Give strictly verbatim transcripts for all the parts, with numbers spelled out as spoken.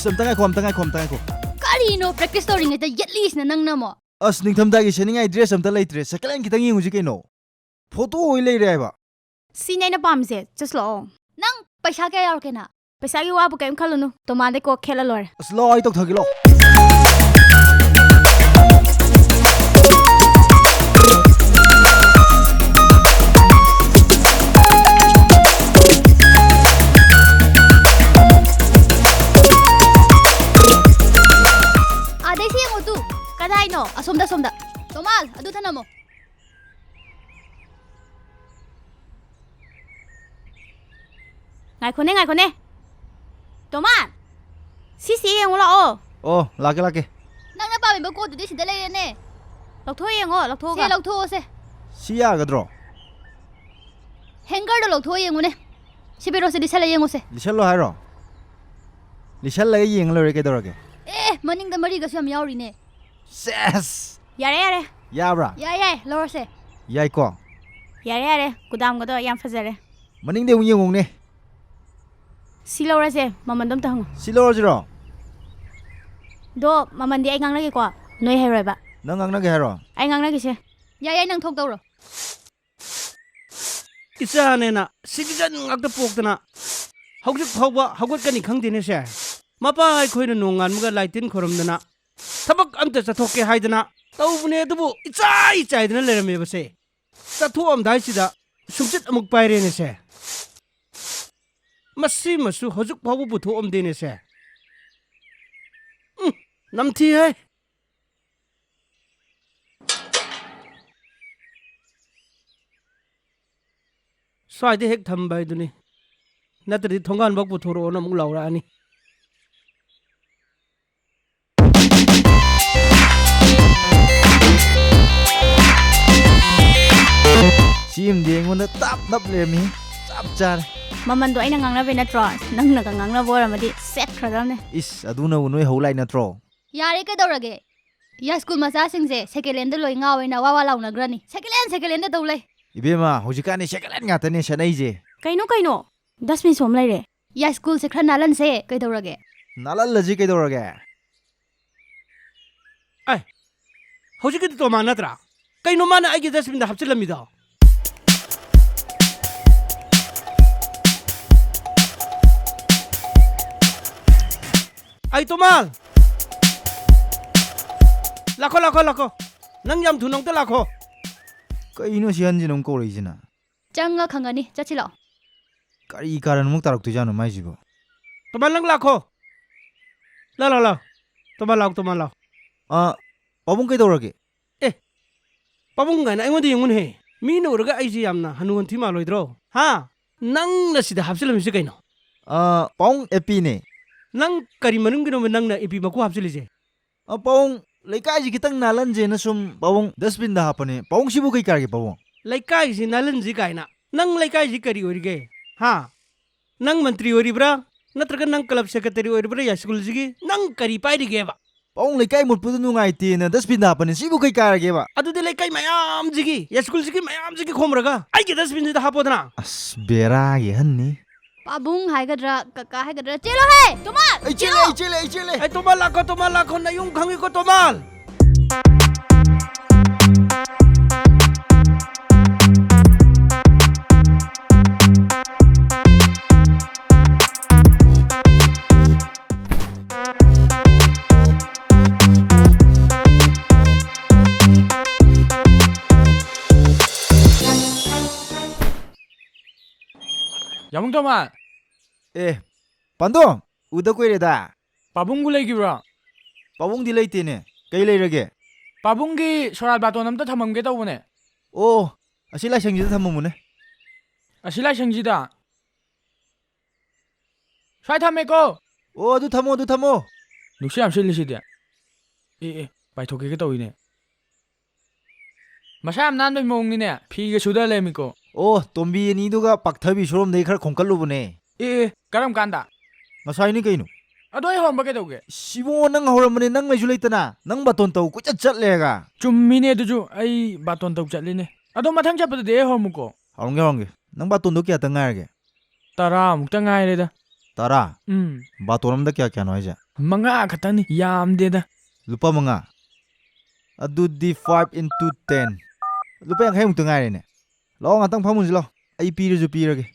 ꯑꯝꯇ ꯉꯥꯏꯈꯣ, ꯑꯝꯇ ꯉꯥꯏꯈꯣ, ꯑꯝꯇ ꯉꯥꯏꯈꯣ꯫ ꯀꯔꯤꯅꯣ practice ꯇꯧꯔꯤꯉꯩꯗ ꯌꯦꯠꯂꯤꯁꯤꯅ ꯅꯪꯅ ꯑꯃꯨꯛ? ꯑꯁ, ꯅꯤꯡꯊꯝꯊꯥꯒꯤ ꯁꯦꯠꯅꯤꯡꯉꯥꯏ dress ꯑꯝꯇ ꯂꯩꯇ꯭ꯔꯦ꯫ Second hand ꯈꯤꯇꯪ ꯌꯦꯡꯉꯨꯁꯤ ꯀꯩꯅꯣ꯫ Photo ꯑꯣꯏ ꯂꯩꯔꯦ ꯍꯥꯏꯕ꯫ ꯁꯤꯅꯦ ꯑꯩꯅ ꯄꯥꯝꯃꯤꯁꯦ꯫ ꯆꯠꯁꯤꯂꯥꯛꯑꯣ꯫ ꯅꯪ ꯄꯩꯁꯥ ꯀꯌꯥ ꯌꯥꯎꯔꯛꯀꯦ ꯅꯪ? ꯄꯩꯁꯥꯒꯤ ꯋꯥꯕꯨ ꯀꯩꯝ ꯈꯜꯂꯨꯅꯨ, ꯇꯣꯃꯥꯗꯩ ꯀꯣꯛ ꯈꯦꯠꯂ ꯂꯣꯏꯔꯦ꯫ ꯑꯁ, ꯂꯥꯛꯑꯣ, ꯑꯩ ꯇꯧꯊꯒꯦ, ꯂꯥꯛꯑꯣ꯫ ꯑꯥꯗꯩ ꯁꯤ ꯌꯦꯡꯉꯣ ꯇꯨ꯫ ꯀꯗꯥꯏꯅꯣ? ꯑꯁꯣꯝꯗ, ꯑꯁꯣꯝꯗ꯫ ꯇꯣꯃꯥꯜ, ꯑꯗꯨ ꯊꯅꯝꯃꯣ꯫ ꯉꯥꯏꯈꯣꯅꯦ, ꯉꯥꯏꯈꯣꯅꯦ꯫ ꯇꯣꯃꯥꯟ! ꯁꯤꯁꯤ ꯌꯦꯡꯉꯨ ꯂꯥꯛꯑꯣ꯫ ꯑꯣ, ꯂꯥꯛꯀꯦ, ꯂꯥꯛꯀꯦ꯫ ꯅꯪꯅ ꯄꯥꯝꯃꯤꯕ ꯀꯣꯠꯇꯨꯗꯤ ꯁꯤꯗ ꯂꯩꯔꯦꯅꯦ꯫ ꯂꯧꯊꯣꯛꯑ ꯌꯦꯡꯉꯣ, ꯂꯧꯊꯣꯛꯑꯒ꯫ ꯁꯦ, ꯂꯧꯊꯣꯛꯑꯣꯁꯦ꯫ ꯁꯤ ꯌꯥꯒꯗ꯭ꯔꯣ? Hangerꯗꯣ ꯂꯧꯊꯣꯛꯑ ꯌꯦꯡꯉꯨꯅꯦ꯫ ꯁꯤ ꯄꯤꯔꯛꯑꯣꯁꯦ, ꯂꯤꯠꯁꯜꯂ ꯌꯦꯡꯉꯨꯁꯦ꯫ ꯂꯤꯠꯁꯜꯂꯣ ꯍꯥꯏꯔꯣ? ꯂꯤꯠꯁꯜꯂꯒ ꯌꯦꯡꯉ ꯂꯣꯏꯔꯦ, ꯀꯩꯗꯧꯔꯒꯦ? ꯑꯦ, ꯃꯅꯤꯡꯗ ꯃꯔꯤꯒꯁꯨ ꯌꯥꯝ ꯌꯥꯎꯔꯤꯅꯦ꯫ ꯁꯦꯁ! ꯌꯥꯔꯦ, ꯌꯥꯔꯦ꯫ ꯌꯥꯕ꯭ꯔꯥ? ꯌꯥꯏ, ꯌꯥꯏ, ꯂꯧꯔꯁꯦ꯫ ꯌꯥꯏꯀꯣ? ꯌꯥꯔꯦ, ꯌꯥꯔꯦ꯫ ꯒꯨꯗꯥꯝꯒꯗꯣ ꯌꯥꯝ ꯐꯖꯔꯦ꯫ ꯃꯅꯤꯡꯗꯤ ꯑꯃꯨꯛ ꯌꯦꯡꯉꯨꯅꯦ꯫ ꯁꯤ ꯂꯧꯔꯁꯦ, ꯃꯃꯟꯗꯣ ꯑꯝꯇ ꯍꯪꯉꯣ꯫ ꯁꯤ ꯂꯧꯔꯁꯤꯔꯣ? ꯑꯗꯣ ꯃꯃꯟꯗꯤ ꯑꯩ ꯉꯥꯡꯅꯒꯦꯀꯣ, ꯅꯣꯏ ꯍꯩꯔꯣꯏꯕ꯫ ꯅꯪ ꯉꯥꯡꯅꯒꯦ ꯍꯥꯏꯔꯣ? ꯑꯩ ꯉꯥꯡꯅꯒꯦꯁꯦ꯫ ꯌꯥꯏ, ꯌꯥꯏ, ꯅꯪ ꯊꯣꯛ ꯇꯧꯔꯣ꯫ ꯏꯆꯥꯅꯦꯅ citizen ꯉꯥꯛꯇ ꯄꯣꯛꯇꯅ ꯍꯧꯖꯤꯛ ꯐꯥꯎꯕ ꯍꯧꯒꯠꯀꯅꯤ ꯈꯪꯗꯦꯅꯦ ꯁꯦ꯫ ꯃꯄꯥ ꯑꯩꯈꯣꯏꯅ ꯅꯣꯡꯉꯥꯟꯕꯒ ꯂꯥꯏ ꯇꯤꯟ ꯈꯣꯏꯔꯝꯗꯅ ꯊꯕꯛ ꯑꯝꯇ ꯆꯠꯊꯣꯛꯀꯦ ꯍꯥꯏꯗꯅ ꯇꯧꯕꯅꯦ, ꯑꯗꯨꯕꯨ ꯏꯆꯥꯏ ꯆꯥꯏꯗꯅ ꯂꯩꯔꯝꯃꯦꯕꯁꯦ꯫ ꯆꯠꯊꯣꯛꯑꯝꯗꯥꯏꯁꯤꯗ ꯁꯨꯝꯆꯤꯠ ꯑꯃꯨꯛ ꯄꯥꯏꯔꯦꯅꯦꯁꯦ꯫ ꯃꯁꯤꯃꯁꯨ ꯍꯧꯖꯤꯛ ꯐꯥꯎꯕ ꯄꯨꯊꯣꯛꯑꯝꯗꯦꯅꯦꯁꯦ꯫ ꯎꯝ, ꯅꯝꯊꯤꯍꯦ꯫ ꯁ꯭ꯋꯥꯏꯗ ꯍꯦꯛ ꯊꯝꯕ ꯍꯥꯏꯗꯨꯅꯤ꯫ ꯅꯠꯇ꯭ꯔꯗꯤ ꯊꯣꯡꯒꯥꯟꯐꯥꯎ ꯄꯨꯊꯣꯔꯛꯑꯣꯅ ꯑꯃꯨꯛ ꯂꯥꯎꯔꯛꯑꯅꯤ꯫ ꯁꯤ ꯑꯃꯗꯤ ꯑꯩꯉꯣꯟꯗ ꯇꯞ ꯅꯞ ꯂꯩꯔꯝꯃꯤ꯫ ꯆꯞ ꯆꯥꯔꯦ꯫ ꯃꯃꯟꯗꯣ ꯑꯩꯅ ꯉꯥꯡꯅꯕꯩ ꯅꯠꯇ꯭ꯔꯣ? ꯅꯪꯅꯒ ꯉꯥꯡꯅꯕ ꯑꯣꯏꯔꯝꯃꯗꯤ ꯁꯦꯠꯈ꯭ꯔꯗꯕꯅꯦ꯫ ꯏꯁ, ꯑꯗꯨꯅꯕꯨ ꯅꯣꯏ ꯍꯧ ꯂꯥꯛꯏ ꯅꯠꯇ꯭ꯔꯣ? ꯌꯥꯔꯦ, ꯀꯩꯗꯧꯔꯒꯦ? ꯌꯥꯏ ꯁ꯭ꯀꯨꯜ ꯃꯆꯥꯁꯤꯡꯁꯦ second handꯗ ꯂꯣꯏ ꯉꯥꯎꯋꯦꯅ ꯋꯥ ꯋꯥ ꯂꯥꯎꯅꯈ꯭ꯔꯅꯤ꯫ Second hand, second handꯗ ꯇꯧ ꯂꯩ꯫ ꯏꯕꯦꯝꯃ, ꯍꯧꯖꯤꯛꯀꯥꯟꯗꯤ second hand ꯉꯥꯛꯇꯅꯦ ꯁꯦꯠꯅꯩꯁꯦ꯫ ꯀꯩꯅꯣ, ꯀꯩꯅꯣ? Dustbin ꯁꯣꯝ ꯂꯩꯔꯦ꯫ ꯌꯥꯏ ꯁ꯭ꯀꯨꯜꯁꯦ ꯈꯔ ꯅꯥꯜꯍꯟꯁꯦ, ꯀꯩꯗꯧꯔꯒꯦ? ꯅꯥꯜꯍꯜꯂꯁꯤ ꯀꯩꯗꯧꯔꯒꯦ? ꯑꯦ, ꯍꯧꯖꯤꯛꯀꯤꯗꯨ ꯇꯣꯃꯥ ꯅꯠꯇ꯭ꯔꯥ? ꯀꯩꯅꯣ ꯃꯥꯅ ꯑꯩꯒꯤ dustbin-ꯗ ꯍꯥꯞꯆꯤꯜꯂꯝꯃꯤꯗꯣ? ꯑꯩ ꯇꯣꯃꯥꯜ! ꯂꯥꯛꯈꯣ, ꯂꯥꯛꯈꯣ, ꯂꯥꯛꯈꯣ꯫ ꯅꯪ ꯌꯥꯝ ꯊꯨꯅ ꯑꯝꯇ ꯂꯥꯛꯈꯣ꯫ ꯀꯩꯅꯣ ꯁꯤ ꯑꯍꯟꯁꯤꯅ ꯑꯃꯨꯛ ꯀꯧꯔꯛꯏꯁꯤꯅ? ꯆꯪꯉ ꯈꯪꯒꯅꯤ꯫ ꯆꯠꯁꯤ ꯂꯥꯛꯑꯣ꯫ ꯀꯔꯤ ꯀꯥꯔꯟ ꯑꯃꯨꯛ ꯇꯥꯔꯛꯇꯣꯏꯖꯥꯠꯅꯣ ꯃꯥꯏꯁꯤꯕꯣ? ꯇꯣꯃꯥꯜ, ꯅꯪ ꯂꯥꯛꯈꯣ꯫ ꯂꯥ, ꯂꯥ, ꯂꯥ꯫ ꯇꯣꯃꯥꯜ, ꯂꯥꯛꯑꯣ, ꯇꯣꯃꯥꯜ, ꯂꯥꯛꯑꯣ꯫ ꯑ, ꯄꯥꯕꯨꯡ ꯀꯩꯗꯧꯔꯒꯦ? ꯑꯦ, ꯄꯥꯕꯨꯡ ꯀꯥꯏꯅ ꯑꯩꯉꯣꯟꯗ ꯌꯦꯡꯉꯨꯅꯦꯍꯦ꯫ ꯃꯤꯅ ꯎꯔꯒ ꯑꯩꯁꯦ ꯌꯥꯝꯅ ꯍꯅꯨ ꯍꯟꯊꯤ ꯃꯥꯜꯂꯣꯏꯗ꯭ꯔꯣ? ꯍꯥ? ꯅꯪꯅ ꯁꯤꯗ ꯍꯥꯞꯆꯤꯜꯂꯝꯃꯤꯁꯦ ꯀꯩꯅꯣ? ꯑ, ꯄꯥꯕꯨꯡ, ꯑꯦꯄꯤꯅꯦ꯫ ꯅꯪ ꯀꯔꯤ ꯃꯅꯨꯡꯒꯤꯅꯣꯕ ꯅꯪꯅ ꯑꯦꯄꯤ ꯃꯀꯨ ꯍꯥꯞꯆꯤꯜꯂꯤꯁꯦ? ꯑ, ꯄꯥꯕꯨꯡ, ꯂꯩꯀꯥꯏꯁꯤ ꯈꯤꯇꯪ ꯅꯥꯜꯍꯟꯁꯦꯅ ꯁꯨꯝ ꯄꯥꯕꯨꯡ dustbin-ꯗ ꯍꯥꯞꯄꯅꯦ꯫ ꯄꯥꯕꯨꯡ, ꯁꯤꯕꯨ ꯀꯩ ꯀꯥꯏꯔꯒꯦ ꯄꯥꯕꯨꯡ? ꯂꯩꯀꯥꯏꯁꯤ ꯅꯥꯜꯍꯟꯁꯤ ꯀꯥꯏꯅ? ꯅꯪ ꯂꯩꯀꯥꯏꯁꯤ ꯀꯔꯤ ꯑꯣꯏꯔꯤꯒꯦ? ꯍꯥ? ꯅꯪ ꯃꯟꯇ꯭ꯔꯤ ꯑꯣꯏꯔꯤꯕ꯭ꯔꯥ? ꯅꯠꯇ꯭ꯔꯒ ꯅꯪ club secretary ꯑꯣꯏꯔꯤꯕ꯭ꯔꯥ ꯌꯥꯏꯁ꯭ꯀꯨꯜꯁꯤꯒꯤ? ꯅꯪ ꯀꯔꯤ ꯄꯥꯏꯔꯤꯒꯦꯕ? ꯄꯥꯕꯨꯡ, ꯂꯩꯀꯥꯏ ꯃꯣꯠꯄꯗꯨ ꯅꯨꯡꯉꯥꯏꯇꯦꯅ dustbin-ꯗ ꯍꯥꯞꯄꯅꯦ꯫ ꯁꯤꯕꯨ ꯀꯩ ꯀꯥꯏꯔꯒꯦꯕ? ꯑꯗꯨꯗꯤ ꯂꯩꯀꯥꯏ ꯃꯌꯥꯝꯁꯤꯒꯤ, ꯌꯥꯏꯁ꯭ꯀꯨꯜꯁꯤꯒꯤ ꯃꯌꯥꯝꯁꯤꯒꯤ ꯈꯣꯝꯃꯨꯔꯒ ꯑꯩꯒꯤ dustbin-ꯁꯤꯗ ꯍꯥꯞꯄꯣꯗꯅ꯫ ꯑꯁ, ꯕꯦꯔꯥꯒꯤ ꯑꯍꯟꯅꯤ꯫ ꯄꯥꯕꯨꯡ ꯍꯥꯏꯒꯗ꯭ꯔꯥ, ꯀꯀꯥ ꯍꯥꯏꯒꯗ꯭ꯔꯥ, ꯆꯦꯜꯂꯣꯍꯦ! ꯇꯣꯃꯥꯜ! ꯑꯩ ꯆꯦꯜꯂꯦ, ꯆꯦꯜꯂꯣ! ꯑꯩ ꯆꯦꯜꯂꯦ, ꯑꯩ ꯆꯦꯜꯂꯦ! ꯑꯩ ꯇꯣꯃꯥꯜ ꯂꯥꯛꯈꯣ, ꯇꯣꯃꯥꯜ ꯂꯥꯛꯈꯣ, ꯅꯌꯨꯝ ꯈꯪꯉꯤꯀꯣ, ꯇꯣꯃꯥꯜ! ꯌꯥꯃꯨꯡ ꯇꯣꯃꯥ! ꯑꯦ, ꯄꯥꯟꯗꯣ, ꯎꯗ ꯀꯨꯏꯔꯦꯗ꯫ ꯄꯥꯕꯨꯡꯕꯨ ꯂꯩꯈꯤꯕ꯭ꯔꯣ? ꯄꯥꯕꯨꯡꯗꯤ ꯂꯩꯇꯦꯅꯦ꯫ ꯀꯩ ꯂꯩꯔꯒꯦ? ꯄꯥꯕꯨꯡꯒꯤ ꯁꯣꯔꯥꯠ ꯕꯥꯇꯣꯟ ꯑꯝꯇ ꯊꯝꯃꯝꯒꯦ ꯇꯧꯕꯅꯦ꯫ ꯑꯣ, ꯑꯁꯤ ꯂꯥꯏꯁꯪꯁꯤꯗ ꯊꯝꯃꯝꯃꯨꯅꯦ꯫ ꯑꯁꯤ ꯂꯥꯏꯁꯪꯁꯤꯗ? ꯁ꯭ꯋꯥꯏ ꯊꯝꯃꯦꯀꯣ꯫ ꯑꯣ, ꯑꯗꯨ ꯊꯝꯃꯣ, ꯑꯗꯨ ꯊꯝꯃꯣ꯫ ꯅꯨꯡꯁꯤꯠ ꯌꯥꯝ ꯁꯤꯠꯂꯤꯁꯤꯗꯤ꯫ ꯑꯦ, ꯑꯦ, ꯄꯥꯏꯊꯣꯛꯀꯦꯒ ꯇꯧꯏꯅꯦ꯫ ꯃꯁꯥ ꯌꯥꯝ ꯅꯥꯟꯕꯩ ꯃꯑꯣꯡꯅꯤꯅꯦ, ꯐꯤꯒ ꯁꯨꯗ ꯂꯩꯔꯝꯃꯤꯀꯣ꯫ ꯑꯣ, ꯇꯣꯝꯕꯤ ꯑꯅꯤꯗꯨꯒ ꯄꯥꯛꯊꯕꯤ ꯁꯣꯔꯣꯝꯗꯩ ꯈꯔ ꯈꯣꯝꯀꯠꯂꯨꯕꯅꯦ꯫ ꯑꯦ, ꯑꯦ, ꯀꯔꯝ ꯀꯥꯟꯗ? ꯉꯁꯥꯏꯅꯤ ꯀꯩꯅꯣ꯫ ꯑꯗꯣ ꯑꯩ ꯍꯧꯔꯝꯕ ꯀꯩꯗꯧꯒꯦ? ꯁꯤꯕꯣ, ꯅꯪ ꯍꯧꯔꯝꯕꯅꯦ, ꯅꯪ ꯂꯩꯁꯨ ꯂꯩꯇꯅ꯫ ꯅꯪ ꯕꯥꯇꯣꯟ ꯇꯧ ꯀꯣꯏꯆꯠ ꯆꯠꯂꯦꯒ꯫ ꯆꯨꯝꯃꯤꯅꯦ ꯑꯗꯨꯁꯨ, ꯑꯩ ꯕꯥꯇꯣꯟ ꯇꯧ ꯆꯠꯂꯤꯅꯦ꯫ ꯑꯗꯣ ꯃꯊꯪ ꯆꯠꯄꯗꯗꯤ ꯑꯩ ꯍꯧꯔꯝꯃꯨꯀꯣ꯫ ꯍꯧꯔꯝꯒꯦ, ꯍꯧꯔꯝꯒꯦ꯫ ꯅꯪ ꯕꯥꯇꯣꯟꯗꯣ ꯀꯌꯥꯇ ꯉꯥꯏꯔꯒꯦ? ꯇꯔꯥꯃꯨꯛꯇ ꯉꯥꯏꯔꯦꯗ꯫ ꯇꯔꯥ? ꯎꯝ꯫ ꯕꯥꯇꯣꯟ ꯑꯃꯗ ꯀꯌꯥ ꯀꯌꯥꯅꯣ ꯍꯥꯏꯁꯦ? ꯃꯉꯥ ꯈꯛꯇꯪꯅꯤ, ꯌꯥꯝꯗꯦꯗ꯫ ꯂꯨꯄꯥ ꯃꯉꯥ? ꯑꯗꯨꯗꯤ five into ten꯫ ꯂꯨꯄꯥ ꯌꯥꯡꯈꯩ ꯃꯨꯛꯇ ꯉꯥꯏꯔꯦꯅꯦ꯫ ꯂꯥꯛꯑꯣ, ꯉꯥꯛꯇꯪ ꯐꯝꯃꯨꯁꯤ ꯂꯥꯛꯑꯣ꯫ ꯑꯩ ꯄꯤꯔꯁꯨ ꯄꯤꯔꯒꯦ꯫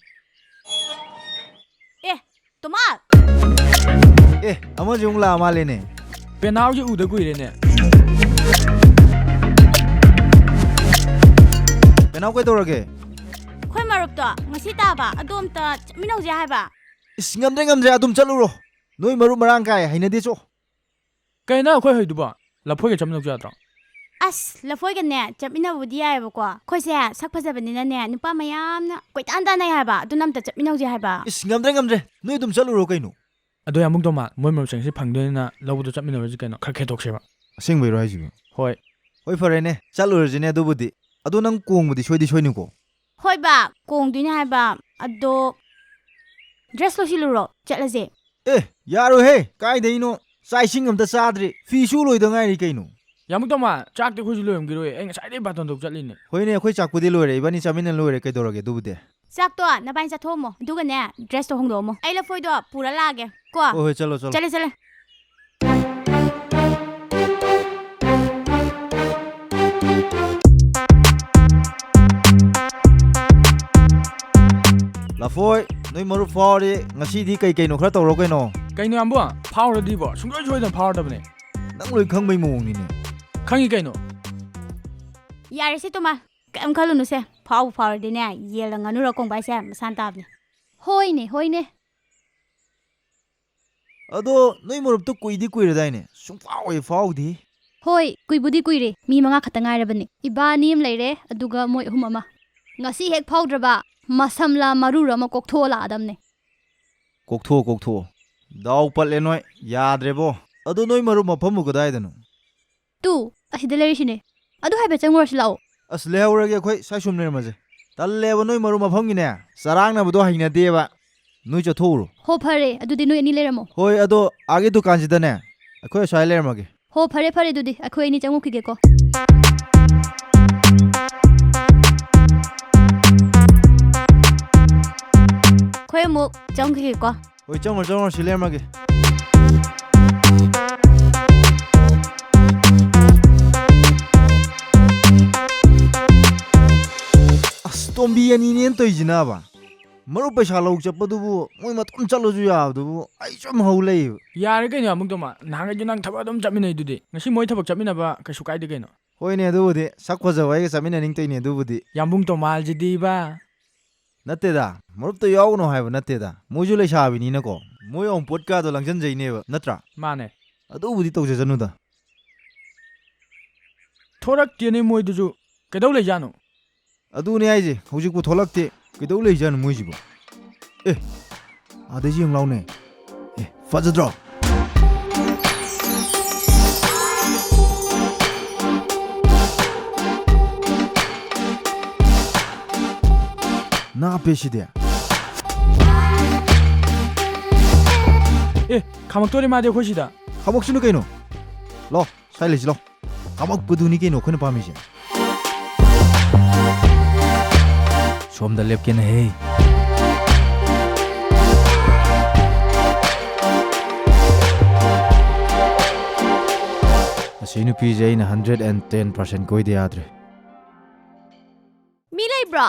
ꯑꯦ, ꯇꯣꯃꯥ! ꯑꯦ, ꯑꯃꯁꯨ ꯑꯃꯨꯛ ꯂꯥꯛꯑ ꯃꯥꯜꯂꯦꯅꯦ꯫ ꯄꯦꯅꯥꯎꯁꯦ ꯎꯗ ꯀꯨꯏꯔꯦꯅꯦ꯫ ꯄꯦꯅꯥꯎ, ꯀꯩꯗꯧꯔꯒꯦ? ꯑꯩꯈꯣꯏ ꯃꯔꯨꯞꯇꯣ ꯉꯁꯤ ꯇꯥꯕ, ꯑꯗꯣ ꯑꯝꯇ ꯆꯠꯃꯤꯟꯅꯧꯁꯦ ꯍꯥꯏꯕ꯫ ꯏꯁ, ꯉꯝꯗ꯭ꯔꯦ, ꯉꯝꯗ꯭ꯔꯦ, ꯑꯗꯨꯝ ꯆꯠꯂꯨꯔꯣ꯫ ꯅꯣꯏ ꯃꯔꯨꯞ ꯃꯔꯥꯡ ꯀꯥꯏ, ꯍꯩꯅꯗꯦ, ꯆꯣ꯫ ꯀꯩꯅꯣ ꯑꯩꯈꯣꯏ ꯍꯩꯗꯨꯕꯣ? ꯂꯐꯣꯏꯒ ꯆꯠꯃꯤꯟꯅꯧꯁꯦ ꯌꯥꯗ꯭ꯔꯣ? ꯑꯁ, ꯂꯐꯣꯏꯒꯅꯦ ꯆꯠꯃꯤꯟꯅꯕꯕꯨꯗꯤ ꯌꯥꯏꯑꯕꯀꯣ, ꯑꯩꯈꯣꯏꯁꯦ ꯁꯛ ꯐꯖꯕꯅꯤꯅꯅꯦ ꯅꯨꯄꯥ ꯃꯌꯥꯝꯅ ꯀꯣꯏꯇꯥꯟ ꯇꯥꯟꯅꯩ ꯍꯥꯏꯕ, ꯑꯗꯨꯅ ꯑꯝꯇ ꯆꯠꯃꯤꯟꯅꯧꯁꯦ ꯍꯥꯏꯕ꯫ ꯏꯁ, ꯉꯝꯗ꯭ꯔꯦ, ꯉꯝꯗ꯭ꯔꯦ, ꯅꯣꯏ ꯑꯗꯨꯝ ꯆꯠꯂꯨꯔꯣ ꯀꯩꯅꯣ꯫ ꯑꯗꯣ ꯌꯥꯝꯕꯨꯡ ꯇꯣꯃꯥ, ꯃꯣꯏ ꯃꯔꯨꯞꯁꯤꯡꯁꯤ ꯐꯪꯗꯣꯏꯅꯤꯅ ꯂꯧꯕꯗꯣ ꯆꯠꯃꯤꯟꯅꯔꯁꯤ ꯀꯩꯅꯣ, ꯈꯔ ꯈꯦꯗꯣꯛꯁꯦꯕ꯫ ꯑꯁꯦꯡꯕꯩꯔꯣ ꯍꯥꯏꯁꯤꯕꯣ? ꯍꯣꯏ꯫ ꯍꯣꯏ, ꯐꯔꯦꯅꯦ, ꯆꯠꯂꯨꯔꯁꯤꯅꯦ ꯑꯗꯨꯕꯨꯗꯤ꯫ ꯑꯗꯣ ꯅꯪ ꯀꯣꯡꯕꯗꯤ ꯁꯣꯏꯗꯤ ꯁꯣꯏꯅꯨꯀꯣ꯫ ꯍꯣꯏ ꯕꯥ, ꯀꯣꯡꯗꯣꯏꯅꯦ ꯍꯥꯏꯕ꯫ ꯑꯗꯣ ꯗ꯭ꯔꯦꯁ ꯂꯣꯏꯁꯤꯜꯂꯨꯔꯣ, ꯆꯠꯂꯁꯦ꯫ ꯑꯦ, ꯌꯥꯔꯣꯏꯍꯦ, ꯀꯥꯏꯗꯩꯅꯣ? ꯆꯥꯛ ꯏꯁꯤꯡ ꯑꯝꯇ ꯆꯥꯗ꯭ꯔꯤ, ꯐꯤ ꯁꯨ ꯂꯣꯏꯗ ꯉꯥꯏꯔꯤ ꯀꯩꯅꯣ꯫ ꯌꯥꯝꯕꯨꯡ ꯇꯣꯃꯥ, ꯆꯥꯛꯇꯤ ꯑꯩꯈꯣꯏꯁꯨ ꯂꯣꯏꯔꯝꯈꯤꯔꯣꯏ, ꯑꯩ ꯉꯁꯥꯏꯗꯩ ꯕꯥꯇꯣꯟ ꯇꯧ ꯆꯠꯂꯤꯅꯦ꯫ ꯍꯣꯏꯅꯦ, ꯑꯩꯈꯣꯏ ꯆꯥꯛꯄꯨꯗꯤ ꯂꯣꯏꯔꯦ, ꯏꯕꯥꯅꯤ ꯆꯥꯃꯤꯟꯅ ꯂꯣꯏꯔꯦ, ꯀꯩꯗꯧꯔꯒꯦ ꯑꯗꯨꯕꯨꯗꯤ꯫ ꯆꯥꯛꯇꯣ ꯅꯕꯥꯅꯤ ꯆꯥꯊꯣꯛꯑꯝꯃꯣ, ꯑꯗꯨꯒꯅꯦ ꯗ꯭ꯔꯦꯁꯇꯣ ꯍꯣꯡꯗꯣꯛꯑꯝꯃꯣ, ꯑꯩ ꯂꯐꯣꯏꯗꯣ ꯄꯨꯔ ꯂꯥꯛꯑꯒꯦ ꯀꯣ꯫ ꯍꯣꯏ, ꯍꯣꯏ, ꯆꯠꯂꯣ, ꯆꯠꯂꯣ꯫ ꯆꯠꯂꯦ, ꯆꯠꯂꯦ꯫ ꯂꯐꯣꯏ, ꯅꯣꯏ ꯃꯔꯨꯞ ꯐꯥꯎꯔꯗꯤ ꯉꯁꯤꯗꯤ ꯀꯩ ꯀꯩꯅꯣ ꯈꯔ ꯇꯧꯔꯣ ꯀꯩꯅꯣ꯫ ꯀꯩꯅꯣ ꯌꯥꯝꯕꯨꯡ? ꯐꯥꯎꯔꯗꯤꯕꯣ? ꯁꯨꯡꯁꯣꯏ ꯁꯣꯏꯗꯅ ꯐꯥꯎꯔꯗꯕꯅꯦ꯫ ꯅꯪ ꯂꯣꯏ ꯈꯪꯕꯩ ꯃꯑꯣꯡꯅꯤꯅꯦ꯫ ꯈꯪꯉꯤ ꯀꯩꯅꯣ꯫ ꯌꯥꯔꯦꯁꯦ ꯇꯣꯃꯥ, ꯀꯩꯝ ꯈꯜꯂꯨꯅꯨꯁꯦ꯫ ꯐꯥꯎꯕꯨ ꯐꯥꯎꯔꯗꯤꯅꯦ, ꯌꯦꯜꯂ ꯉꯥꯅꯨꯔ ꯀꯣꯡꯕ ꯍꯥꯏꯁꯦ ꯃꯁꯥꯅ ꯇꯥꯕꯅꯦ꯫ ꯍꯣꯏꯅꯦ, ꯍꯣꯏꯅꯦ꯫ ꯑꯗꯣ ꯅꯣꯏ ꯃꯔꯨꯞꯇꯣ ꯀꯨꯏꯗꯤ ꯀꯨꯏꯔꯗꯥꯏꯅꯦ? ꯁꯨꯡꯐꯥꯎ ꯍꯦꯛ ꯐꯥꯎꯗꯦ꯫ ꯍꯣꯏ, ꯀꯨꯏꯕꯨꯗꯤ ꯀꯨꯏꯔꯦ꯫ ꯃꯤ ꯃꯉꯥ ꯈꯛꯇ ꯉꯥꯏꯔꯕꯅꯦ꯫ ꯏꯕꯥꯅꯤ ꯑꯃ ꯂꯩꯔꯦ, ꯑꯗꯨꯒ ꯃꯣꯏ ꯑꯍꯨꯝ ꯑꯃ꯫ ꯉꯁꯤ ꯍꯦꯛ ꯐꯥꯎꯗ꯭ꯔꯕ, ꯃꯁꯝꯂꯥ ꯃꯔꯨꯔ ꯑꯃ ꯀꯣꯛꯊꯣꯛꯑ ꯂꯥꯛꯑꯗꯝꯅꯦ꯫ ꯀꯣꯛꯊꯣꯛꯑꯣ, ꯀꯣꯛꯊꯣꯛꯑꯣ꯫ ꯗꯥꯎ ꯄꯠꯂꯦ ꯅꯣꯏ, ꯌꯥꯗ꯭ꯔꯦꯕꯣ꯫ ꯑꯗꯣ ꯅꯣꯏ ꯃꯔꯨꯞ ꯃꯐꯝꯕꯨ ꯀꯗꯥꯏꯗꯅꯣ? ꯇꯨ, ꯑꯁꯤꯗ ꯂꯩꯔꯤꯁꯤꯅꯦ꯫ ꯑꯗꯨ ꯍꯥꯏꯐꯦꯠ ꯆꯪꯉꯨꯔꯁꯤ ꯂꯥꯛꯑꯣ꯫ ꯑꯁ, ꯂꯩꯍꯧꯔꯒꯦ ꯑꯩꯈꯣꯏ, ꯁ꯭ꯋꯥꯏ ꯁꯨꯝ ꯂꯩꯔꯝꯃꯁꯦ꯫ ꯇꯜꯂꯦꯕ, ꯅꯣꯏ ꯃꯔꯨꯞ ꯃꯐꯝꯒꯤꯅꯦ ꯆꯔꯥꯡꯅꯕꯗꯣ ꯍꯩꯅꯗꯦꯕ꯫ ꯅꯣꯏ ꯆꯠꯊꯣꯛꯎꯔꯣ꯫ ꯍꯣ, ꯐꯔꯦ, ꯑꯗꯨꯗꯤ ꯅꯣꯏ ꯑꯅꯤ ꯂꯩꯔꯝꯃꯣ꯫ ꯍꯣꯏ, ꯑꯗꯣ ꯑꯥꯒꯤ ꯗꯨꯀꯥꯟꯁꯤꯗꯅꯦ ꯑꯩꯈꯣꯏ ꯑꯁ꯭ꯋꯥꯏ ꯂꯩꯔꯝꯃꯒꯦ꯫ ꯍꯣ, ꯐꯔꯦ, ꯐꯔꯦ, ꯑꯗꯨꯗꯤ ꯑꯩꯈꯣꯏ ꯑꯅꯤ ꯆꯪꯉꯨꯈꯤꯒꯦꯀꯣ꯫ ꯑꯩꯈꯣꯏ ꯑꯃꯨꯛ ꯆꯪꯈꯤꯒꯦꯀꯣ꯫ ꯍꯣꯏ, ꯆꯪꯉꯣ, ꯆꯪꯉꯣ, ꯁꯤ ꯂꯩꯔꯝꯃꯒꯦ꯫ ꯑꯁ, ꯇꯣꯝꯕꯤ ꯑꯅꯤꯅꯦꯅ ꯇꯧꯔꯤꯁꯤꯅꯕ꯫ ꯃꯔꯨꯞ ꯄꯩꯁꯥ ꯂꯧ ꯆꯠꯄꯗꯨꯕꯨ ꯃꯣꯏ ꯃꯇꯣꯝ ꯆꯠꯂꯁꯨ ꯌꯥꯕꯗꯨꯕꯨ ꯑꯩ ꯁꯨꯝ ꯍꯧ ꯂꯩꯕ꯫ ꯌꯥꯔꯦ ꯀꯩꯅꯣ, ꯌꯥꯝꯕꯨꯡ ꯇꯣꯃꯥ, ꯅꯍꯥꯟꯈꯩꯁꯨ ꯅꯪ ꯊꯕꯛ ꯑꯗꯨꯝ ꯆꯠꯃꯤꯟꯅꯩꯗꯨꯗꯤ, ꯉꯁꯤ ꯃꯣꯏ ꯊꯕꯛ ꯆꯠꯃꯤꯟꯅꯕ ꯀꯩꯁꯨ ꯀꯥꯏꯗꯦ ꯀꯩꯅꯣ꯫ ꯍꯣꯏꯅꯦ, ꯑꯗꯨꯕꯨꯗꯤ ꯁꯛ ꯐꯖꯕ ꯑꯩꯒ ꯆꯠꯃꯤꯟꯅꯅꯤꯡꯇꯣꯏꯅꯦ ꯑꯗꯨꯕꯨꯗꯤ꯫ ꯌꯥꯝꯕꯨꯡ ꯇꯣꯃꯥꯜꯁꯤꯗꯤꯕ꯫ ꯅꯠꯇꯦꯗ, ꯃꯔꯨꯞꯇ ꯌꯥꯎꯒꯅꯨ ꯍꯥꯏꯕ ꯅꯠꯇꯦꯗ, ꯃꯣꯏꯁꯨ ꯂꯩꯁꯥꯕꯤꯅꯤꯅꯀꯣ, ꯃꯣꯏ ꯑꯃꯨꯛ ꯄꯣꯠꯀꯥꯗꯣ ꯂꯪꯁꯤꯟꯖꯩꯅꯦꯕ, ꯅꯠꯇ꯭ꯔꯥ? ꯃꯥꯅꯦ꯫ ꯑꯗꯨꯕꯨꯗꯤ ꯇꯧꯖꯖꯅꯨꯗ꯫ ꯊꯣꯔꯛꯇꯦꯅꯦ ꯃꯣꯏꯗꯨꯁꯨ, ꯀꯩꯗꯧ ꯂꯩꯖꯥꯠꯅꯣ? ꯑꯗꯨꯅꯦ ꯍꯥꯏꯁꯦ, ꯍꯧꯖꯤꯛꯄꯨ ꯊꯣꯛꯂꯛꯇꯦ꯫ ꯀꯩꯗꯧ ꯂꯩꯖꯥꯠꯅꯣ ꯃꯣꯏꯁꯤꯕꯣ? ꯑꯦ, ꯑꯥꯗꯩꯁꯨ ꯌꯦꯡ ꯂꯥꯎꯅꯦ꯫ ꯑꯦ, ꯐꯖꯗ꯭ꯔꯣ? ꯅꯥꯞꯄꯦ ꯁꯤꯗꯤ꯫ ꯑꯦ, ꯈꯥꯝꯃꯛꯇꯣꯔꯦ ꯃꯥꯗꯤ ꯑꯩꯈꯣꯏ ꯁꯤꯗ꯫ ꯈꯥꯝꯃꯛꯁꯅꯨ ꯀꯩꯅꯣ꯫ ꯂꯥꯎ, ꯁ꯭ꯋꯥꯏ ꯂꯩꯁꯤ ꯂꯥꯎ꯫ ꯀꯥꯝꯃꯛꯄꯗꯨꯅꯤ ꯀꯩꯅꯣ ꯑꯩꯈꯣꯏꯅ ꯄꯥꯝꯃꯤꯁꯦ꯫ ꯁꯣꯝꯗ ꯂꯦꯞꯀꯦꯅꯦꯍꯦ꯫ ꯑꯁꯤ ꯅꯨꯄꯤꯁꯦ ꯑꯩꯅ hundred and ten percent ꯀꯣꯏꯗ ꯌꯥꯗ꯭ꯔꯦ꯫ ꯃꯤ ꯂꯩꯕ꯭ꯔꯣ?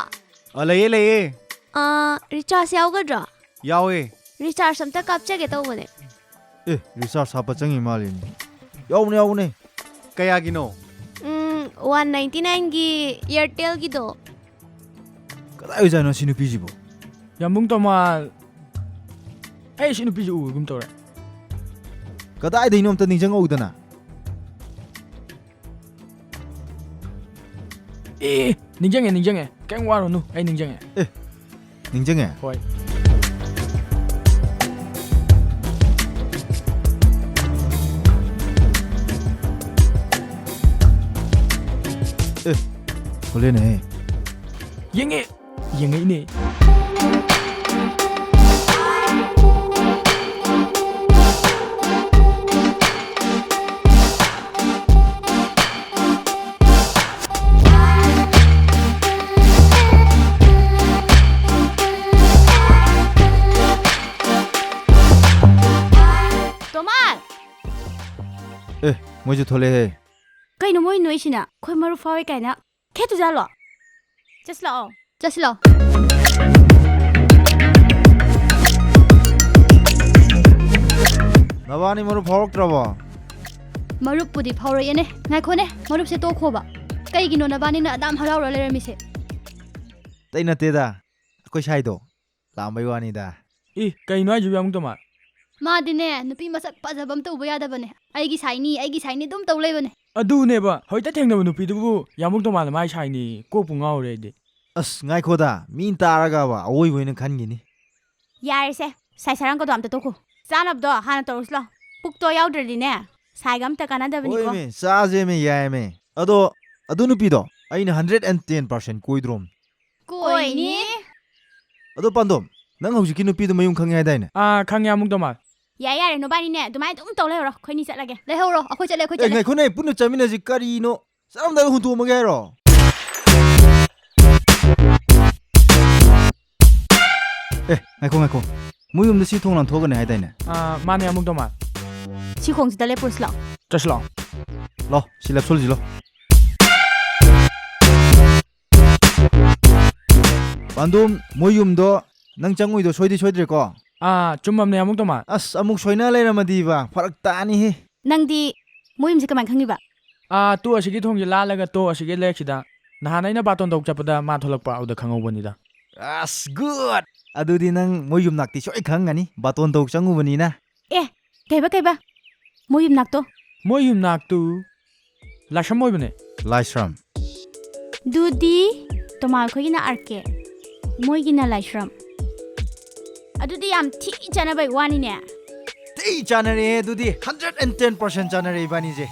ꯑ, ꯂꯩꯌꯦ, ꯂꯩꯌꯦ꯫ ꯑ, ꯔꯤꯆꯥꯔꯖ ꯌꯥꯎꯒꯗ꯭ꯔꯣ? ꯌꯥꯎꯋꯦ꯫ ꯔꯤꯆꯥꯔꯖ ꯑꯝꯇ ꯀꯥꯞꯆꯒꯦ ꯇꯧꯕꯅꯦ꯫ ꯑꯦ, ꯔꯤꯆꯥꯔꯖ ꯍꯥꯞꯄ ꯆꯪꯉꯤ ꯃꯥꯜꯂꯦꯅꯦ꯫ ꯌꯥꯎꯕꯅꯦ, ꯌꯥꯎꯕꯅꯦ꯫ ꯀꯌꯥꯒꯤꯅꯣ? ꯎꯝ, one ninety nine ꯒꯤ Airtel ꯒꯤꯗꯣ꯫ ꯀꯗꯥꯏ ꯑꯣꯏꯖꯥꯠꯅꯣ ꯁꯤ ꯅꯨꯄꯤꯁꯤꯕꯣ? ꯌꯥꯝꯕꯨꯡ ꯇꯣꯃꯥꯜ꯫ ꯑꯩ ꯁꯤ ꯅꯨꯄꯤꯁꯤ ꯎꯒꯨꯝ ꯇꯧꯔꯦ꯫ ꯀꯗꯥꯏꯗꯩꯅꯣ ꯑꯝꯇ ꯅꯤꯡꯁꯤꯡꯍꯧꯗꯅ꯫ ꯑꯦ, ꯅꯤꯡꯁꯤꯡꯉꯦ, ꯅꯤꯡꯁꯤꯡꯉꯦ꯫ ꯀꯩꯝ ꯋꯥꯔꯨꯅꯨ, ꯑꯩ ꯅꯤꯡꯁꯤꯡꯉꯦ꯫ ꯑꯦ, ꯅꯤꯡꯁꯤꯡꯉꯦ? ꯍꯣꯏ꯫ ꯑꯦ, ꯍꯣꯂꯦꯟꯅꯦꯍꯦ꯫ ꯌꯦꯡꯉꯦ, ꯌꯦꯡꯉꯛꯏꯅꯦ꯫ ꯃꯣꯏꯁꯨ ꯊꯣꯛꯂꯛꯑꯦꯍꯦ꯫ ꯀꯩꯅꯣ ꯃꯣꯏ ꯅꯣꯏꯁꯤꯅ? ꯑꯩꯈꯣꯏ ꯃꯔꯨꯞ ꯐꯥꯎꯋꯦ ꯀꯥꯏꯅ ꯈꯦꯠꯇꯨꯖꯥꯠꯂꯣ? ꯆꯠꯁꯤ ꯂꯥꯛꯑꯣ꯫ ꯆꯠꯁꯤ ꯂꯥꯛꯑꯣ꯫ ꯅꯕꯥꯅꯤ ꯃꯔꯨꯞ ꯐꯥꯎꯔꯛꯇ꯭ꯔꯕꯣ? ꯃꯔꯨꯞꯄꯨꯗꯤ ꯐꯥꯎꯔꯛꯑꯦꯅꯦ꯫ ꯉꯥꯏꯈꯣꯅꯦ, ꯃꯔꯨꯞꯁꯦ ꯇꯣꯛꯈꯣꯕ꯫ ꯀꯩꯒꯤꯅꯣ ꯅꯕꯥꯅꯤꯅ ꯑꯗꯥꯝ ꯍꯔꯥꯎꯔ ꯂꯩꯔꯝꯃꯤꯁꯦ? ꯑꯇꯩ ꯅꯠꯇꯦꯗ, ꯑꯩꯈꯣꯏ ꯁꯥꯏꯗꯣ ꯂꯥꯛꯑꯝꯕꯩ ꯋꯥꯅꯤꯗ꯫ ꯏ, ꯀꯩꯅꯣ ꯍꯥꯏꯁꯤꯕꯣ, ꯌꯥꯝ ꯇꯣꯃꯥ? ꯃꯥꯗꯤꯅꯦ, ꯅꯨꯄꯤ ꯃꯁꯛ ꯐꯖꯕ ꯑꯃ ꯇꯧꯕ ꯌꯥꯗꯕꯅꯦ꯫ "ꯑꯩꯒꯤ ꯁꯥꯏꯅꯤ, ꯑꯩꯒꯤ ꯁꯥꯏꯅꯤ" ꯑꯗꯨꯝ ꯇꯧ ꯂꯩꯕꯅꯦ꯫ ꯑꯗꯨꯅꯦꯕ, ꯍꯧꯖꯤꯛꯇ ꯊꯦꯡꯅꯕ ꯅꯨꯄꯤꯗꯨꯕꯨ ꯌꯥꯝꯕꯨꯡ ꯇꯣꯃꯥꯅ ꯃꯥꯏ ꯁꯥꯏꯅꯤ, ꯀꯣꯛꯄꯨ ꯉꯥꯎꯔꯦ ꯑꯩꯗꯤ꯫ ꯑꯁ, ꯉꯥꯏꯈꯣꯗ, ꯃꯤꯅ ꯇꯥꯔꯒꯕ ꯑꯋꯣꯏꯕ ꯑꯣꯏꯅ ꯈꯟꯈꯤꯅꯤ꯫ ꯌꯥꯔꯦꯁꯦ, ꯁꯥꯏ ꯁꯥꯔꯥꯡꯒꯗꯣ ꯑꯝꯇ ꯇꯣꯛꯈꯣ꯫ ꯆꯥꯅꯕꯗꯣ ꯍꯥꯟꯅ ꯇꯧꯔꯨꯁꯤ ꯂꯥꯎ꯫ ꯄꯨꯛꯇꯣ ꯌꯥꯎꯗ꯭ꯔꯗꯤꯅꯦ, ꯁꯥꯏꯒ ꯑꯝꯇ ꯀꯥꯟꯅꯗꯕꯅꯤꯀꯣ꯫ ꯍꯣꯏꯃꯦ, ꯆꯥꯁꯦꯃꯦ, ꯌꯥꯏꯃꯦ꯫ ꯑꯗꯣ, ꯑꯗꯨ ꯅꯨꯄꯤꯗꯣ ꯑꯩꯅ hundred and ten percent ꯀꯣꯏꯗ꯭ꯔꯣꯝ꯫ ꯀꯣꯏꯅꯤ꯫ ꯑꯗꯣ ꯄꯥꯟꯗꯣꯝ, ꯅꯪ ꯍꯧꯖꯤꯛꯀꯤ ꯅꯨꯄꯤꯗꯣ ꯃꯌꯨꯝ ꯈꯪꯉꯦ ꯍꯥꯏꯗꯥꯏꯅꯦ? ꯑꯥ, ꯈꯪꯉꯦ, ꯑꯃꯨꯛ ꯇꯣꯃꯥ꯫ ꯌꯥꯏ, ꯌꯥꯔꯦ, ꯅꯕꯥꯅꯤꯅꯦ ꯑꯗꯨꯃꯥꯏꯅ ꯑꯗꯨꯝ ꯇꯧ ꯂꯩꯍꯧꯔꯣ, ꯑꯩꯈꯣꯏꯅꯤ ꯆꯠꯂꯒꯦ꯫ ꯂꯩꯍꯧꯔꯣ, ꯑꯩꯈꯣꯏ ꯆꯠꯂꯦ, ꯑꯩꯈꯣꯏ ꯑꯦ, ꯆꯠꯂꯦ꯫ ꯉꯥꯏꯈꯣꯅꯦ, ꯄꯨꯟꯅ ꯆꯠꯃꯤꯟꯅꯁꯤ꯫ ꯀꯔꯤꯅꯣ? ꯆꯠꯂꯝꯗꯥꯏꯗ ꯍꯨꯟꯇꯣꯛꯑꯝꯃꯒꯦ ꯍꯥꯏꯔꯣ? ꯑꯦ, ꯉꯥꯏꯈꯣ, ꯉꯥꯏꯈꯣ꯫ ꯃꯣꯏ ꯌꯨꯝꯗ ꯁꯤ ꯊꯣꯡ ꯂꯥꯟꯊꯣꯛꯑꯒꯅꯦ ꯍꯥꯏꯗꯥꯏꯅꯦ? ꯑꯥ, ꯃꯥꯅꯦ, ꯑꯃꯨꯛ ꯇꯣꯃꯥ꯫ ꯁꯤ ꯈꯣꯡꯁꯤꯗ ꯂꯦꯞꯄꯨꯔꯁꯤ ꯂꯥꯛꯑꯣ꯫ ꯆꯠꯁꯤ ꯂꯥꯛꯑꯣ꯫ ꯂꯥꯛꯑꯣ, ꯁꯤ ꯂꯦꯞꯁꯣꯜꯂꯁꯤ ꯂꯥꯛꯑꯣ꯫ ꯄꯥꯟꯗꯣꯝ, ꯃꯣꯏ ꯌꯨꯝꯗꯣ ꯅꯪ ꯆꯪꯉꯨꯏꯗꯣ ꯁꯣꯏꯗꯤ ꯁꯣꯏꯗ꯭ꯔꯦꯀꯣ? ꯑꯥ, ꯆꯨꯝꯃꯝꯅꯦ, ꯑꯃꯨꯛ ꯇꯣꯃꯥ꯫ ꯑꯁ, ꯑꯃꯨꯛ ꯁꯣꯏꯅ ꯂꯩꯔꯝꯃꯗꯤꯕ, ꯐꯔꯛ ꯇꯥꯅꯤꯍꯦ꯫ ꯅꯪꯗꯤ ꯃꯣꯏ ꯌꯨꯝꯁꯦ ꯀꯃꯥꯏꯅ ꯈꯪꯉꯤꯕ? ꯑꯥ, ꯇꯣ ꯑꯁꯤꯒꯤ ꯊꯣꯡꯁꯦ ꯂꯥꯜꯂꯒ ꯇꯣ ꯑꯁꯤꯒꯤ ꯂꯦꯛꯁꯤꯗ ꯅꯍꯥꯟ ꯑꯩꯅ ꯕꯥꯇꯣꯟ ꯇꯧ ꯆꯠꯄꯗ ꯃꯥ ꯊꯣꯛꯂꯛꯄ, ꯑꯗꯨꯗ ꯈꯪꯍꯧꯕꯅꯤꯗ꯫ ꯑꯁ, good! ꯑꯗꯨꯗꯤ ꯅꯪ ꯃꯣꯏ ꯌꯨꯝꯅꯥꯛꯇꯤ ꯁꯣꯏ ꯈꯪꯉꯝꯒꯅꯤ, ꯕꯥꯇꯣꯟ ꯇꯧ ꯆꯪꯉꯨꯕꯅꯤꯅ꯫ ꯑꯦ, ꯀꯩꯕ, ꯀꯩꯕ? ꯃꯣꯏ ꯌꯨꯝꯅꯥꯛꯇꯣ? ꯃꯣꯏ ꯌꯨꯝꯅꯥꯛꯇꯨ ꯂꯥꯏꯁ꯭ꯔꯝ ꯑꯣꯏꯕꯅꯦ꯫ ꯂꯥꯏꯁ꯭ꯔꯝ? ꯑꯗꯨꯗꯤ ꯇꯣꯃꯥ ꯑꯩꯈꯣꯏꯒꯤꯅ ꯑꯥꯔ ꯀꯦ, ꯃꯣꯏꯒꯤꯅ ꯂꯥꯏꯁ꯭ꯔꯝ꯫ ꯑꯗꯨꯗꯤ ꯌꯥꯝ ꯊꯤ ꯆꯥꯟꯅꯕꯩ ꯋꯥꯅꯤꯅꯦ꯫ ꯊꯤ ꯆꯥꯟꯅꯔꯦꯍꯦ ꯑꯗꯨꯗꯤ, hundred and ten percent ꯆꯥꯟꯅꯔꯦ ꯏꯕꯥꯅꯤꯁꯦ꯫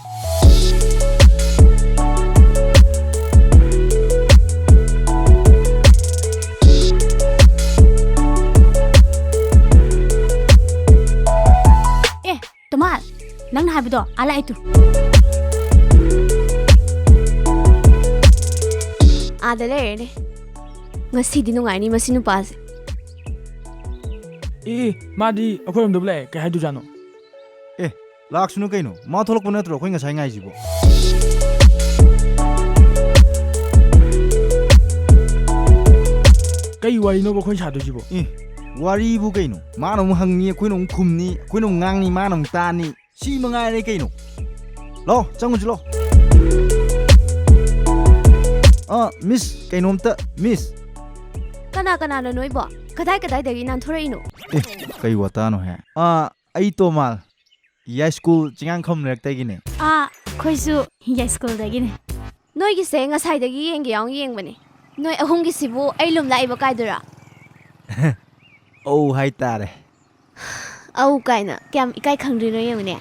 ꯑꯦ, ꯇꯣꯃꯥ, ꯅꯪꯅ ꯍꯥꯏꯕꯗꯣ, ꯑꯥ ꯂꯥꯛꯑꯦ ꯇꯨ꯫ ꯑꯥꯗ ꯂꯩꯔꯦꯅꯦ꯫ ꯉꯁꯤꯗꯤ ꯅꯨꯡꯉꯥꯏꯅꯤ ꯃꯁꯤ ꯅꯨꯄꯥꯁꯦ꯫ ꯑꯦ, ꯑꯦ, ꯃꯥꯗꯤ ꯑꯩꯈꯣꯏꯔꯣꯝꯗꯕꯨ ꯂꯥꯛꯑꯦ, ꯀꯩ ꯍꯥꯏꯗꯣꯏꯖꯥꯠꯅꯣ? ꯑꯦ, ꯂꯥꯛꯁꯅꯨ ꯀꯩꯅꯣ, ꯃꯥ ꯊꯣꯛꯂꯛꯄ ꯅꯠꯇ꯭ꯔꯣ ꯑꯩꯈꯣꯏ ꯉꯁꯥꯏ ꯉꯥꯏꯁꯤꯕꯣ? ꯀꯩ ꯋꯥꯔꯤꯅꯣꯕ ꯑꯩꯈꯣꯏ ꯁꯥꯗꯣꯏꯁꯤꯕꯣ? ꯑꯦ, ꯋꯥꯔꯤꯕꯨ ꯀꯩꯅꯣ? ꯃꯥꯅ ꯑꯃꯨꯛ ꯍꯪꯅꯤ, ꯑꯩꯈꯣꯏꯅ ꯑꯃꯨꯛ ꯈꯨꯝꯅꯤ, ꯑꯩꯈꯣꯏꯅ ꯑꯃꯨꯛ ꯉꯥꯡꯅꯤ, ꯃꯥꯅ ꯑꯃꯨꯛ ꯇꯥꯅꯤ꯫ ꯁꯤ ꯃꯉꯥꯏꯔꯦ ꯀꯩꯅꯣ꯫ ꯂꯥꯛꯑꯣ, ꯆꯪꯉꯨꯁꯤ ꯂꯥꯛꯑꯣ꯫ ꯑꯥ, ꯃꯤꯁ, ꯀꯩꯅꯣꯝꯇ, ꯃꯤꯁ꯫ ꯀꯅꯥ ꯀꯅꯥꯅꯣ ꯅꯣꯏꯕꯣ? ꯀꯗꯥꯏ ꯀꯗꯥꯏꯗꯒꯤ ꯅꯥꯟꯊꯣꯔꯛꯏꯅꯣ? ꯑꯦ, ꯀꯩ ꯋꯥꯇꯥꯅꯣꯍꯦ? ꯑꯥ, ꯑꯩ ꯇꯣꯃꯥꯜ, ꯌꯥꯏꯁ꯭ꯀꯨꯜ ꯆꯤꯡꯉꯥꯡꯈꯝ ꯂꯩꯔꯛꯇꯒꯤꯅꯦ꯫ ꯑꯥ, ꯑꯩꯈꯣꯏꯁꯨ ꯌꯥꯏꯁ꯭ꯀꯨꯜꯗꯒꯤꯅꯦ꯫ ꯅꯣꯏꯒꯤꯁꯦ ꯉꯁꯥꯏꯗꯒꯤ ꯌꯦꯡꯒꯦ ꯌꯥꯎꯅ ꯌꯦꯡꯕꯅꯦ꯫ ꯅꯣꯏ ꯑꯍꯨꯝꯒꯤꯁꯤꯕꯨ ꯑꯩ ꯂꯨꯝ ꯂꯥꯛꯏꯕ ꯀꯥꯏꯗꯨꯔꯥ? ꯑꯧ ꯍꯥꯏꯇꯥꯔꯦ꯫ ꯑꯧ ꯀꯥꯏꯅ ꯀꯌꯥꯝ ꯏꯀꯥꯏ ꯈꯪꯗ꯭ꯔꯤꯅꯣ ꯌꯦꯡꯉꯨꯅꯦ꯫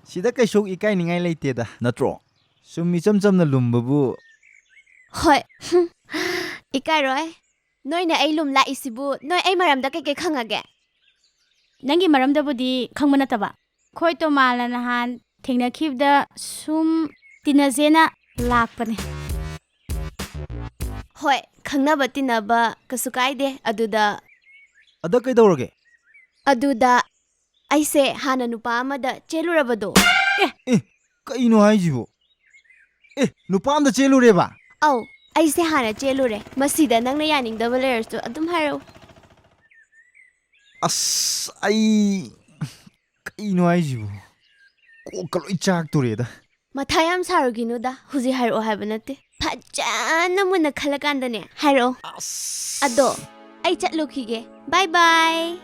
ꯁꯤꯗ ꯀꯩꯁꯨ ꯏꯀꯥꯏꯅꯤꯡꯉꯥꯏ ꯂꯩꯇꯦꯗ, ꯅꯠꯇ꯭ꯔꯣ? ꯁꯨꯝ ꯏꯆꯝ ꯆꯝꯅ ꯂꯨꯝꯕꯕꯨ꯫ ꯍꯣꯏ, ꯍꯨꯝ, ꯏꯀꯥꯏꯔꯣꯏ꯫ ꯅꯣꯏꯅ ꯑꯩ ꯂꯨꯝ ꯂꯥꯛꯏꯁꯤꯕꯨ ꯅꯣꯏ ꯑꯩ ꯃꯔꯝꯗ ꯀꯩꯀꯩ ꯈꯪꯉꯒꯦ? ꯅꯪꯒꯤ ꯃꯔꯝꯗꯕꯨꯗꯤ ꯈꯪꯕ ꯅꯠꯇꯕ, ꯑꯩꯈꯣꯏ ꯇꯣꯃꯥꯅ ꯅꯍꯥꯟ ꯊꯦꯡꯅꯈꯤꯕꯗ ꯁꯨꯝ ꯇꯤꯟꯅꯁꯦꯅ ꯂꯥꯛꯄꯅꯦ꯫ ꯍꯣꯏ, ꯈꯪꯅꯕ ꯇꯤꯟꯅꯕ ꯀꯩꯁꯨ ꯀꯥꯏꯗꯦ꯫ ꯑꯗꯨꯗ ꯑꯗ ꯀꯩꯗꯧꯔꯒꯦ? ꯑꯗꯨꯗ ꯑꯩꯁꯦ ꯍꯥꯟꯅ ꯅꯨꯄꯥ ꯑꯃꯗ ꯆꯦꯜꯂꯨꯔꯕꯗꯣ꯫ ꯑꯦ, ꯀꯩꯅꯣ ꯍꯥꯏꯁꯤꯕꯣ? ꯑꯦ, ꯅꯨꯄꯥ ꯑꯃꯗ ꯆꯦꯜꯂꯨꯔꯦꯕ? ꯑꯧ, ꯑꯩꯁꯦ ꯍꯥꯟꯅ ꯆꯦꯜꯂꯨꯔꯦ꯫ ꯃꯁꯤꯗ ꯅꯪꯅ ꯌꯥꯅꯤꯡꯗꯕ ꯂꯩꯔꯁꯨ ꯑꯗꯨꯝ ꯍꯥꯏꯔꯛꯎ꯫ ꯑꯁ, ꯑꯩ ꯀꯩꯅꯣ ꯍꯥꯏꯁꯤꯕꯣ? ꯀꯣꯛꯀ ꯂꯣꯏ ꯆꯥꯛꯇꯣꯔꯦꯗ꯫ ꯃꯊꯥ ꯌꯥꯝ ꯁꯥꯔꯨꯒꯤꯅꯨꯗ, ꯍꯧꯖꯤꯛ ꯍꯥꯏꯔꯛꯑꯣ ꯍꯥꯏꯕ ꯅꯠꯇꯦ꯫ ꯐꯖꯅ ꯃꯨꯟꯅ ꯈꯜꯂꯀꯥꯟꯗꯅꯦ ꯍꯥꯏꯔꯛꯑꯣ꯫ ꯑꯁ꯫ ꯑꯗꯣ ꯑꯩ ꯆꯠꯂꯨꯈꯤꯒꯦ꯫ ꯕꯥꯏ ꯕꯥꯏ꯫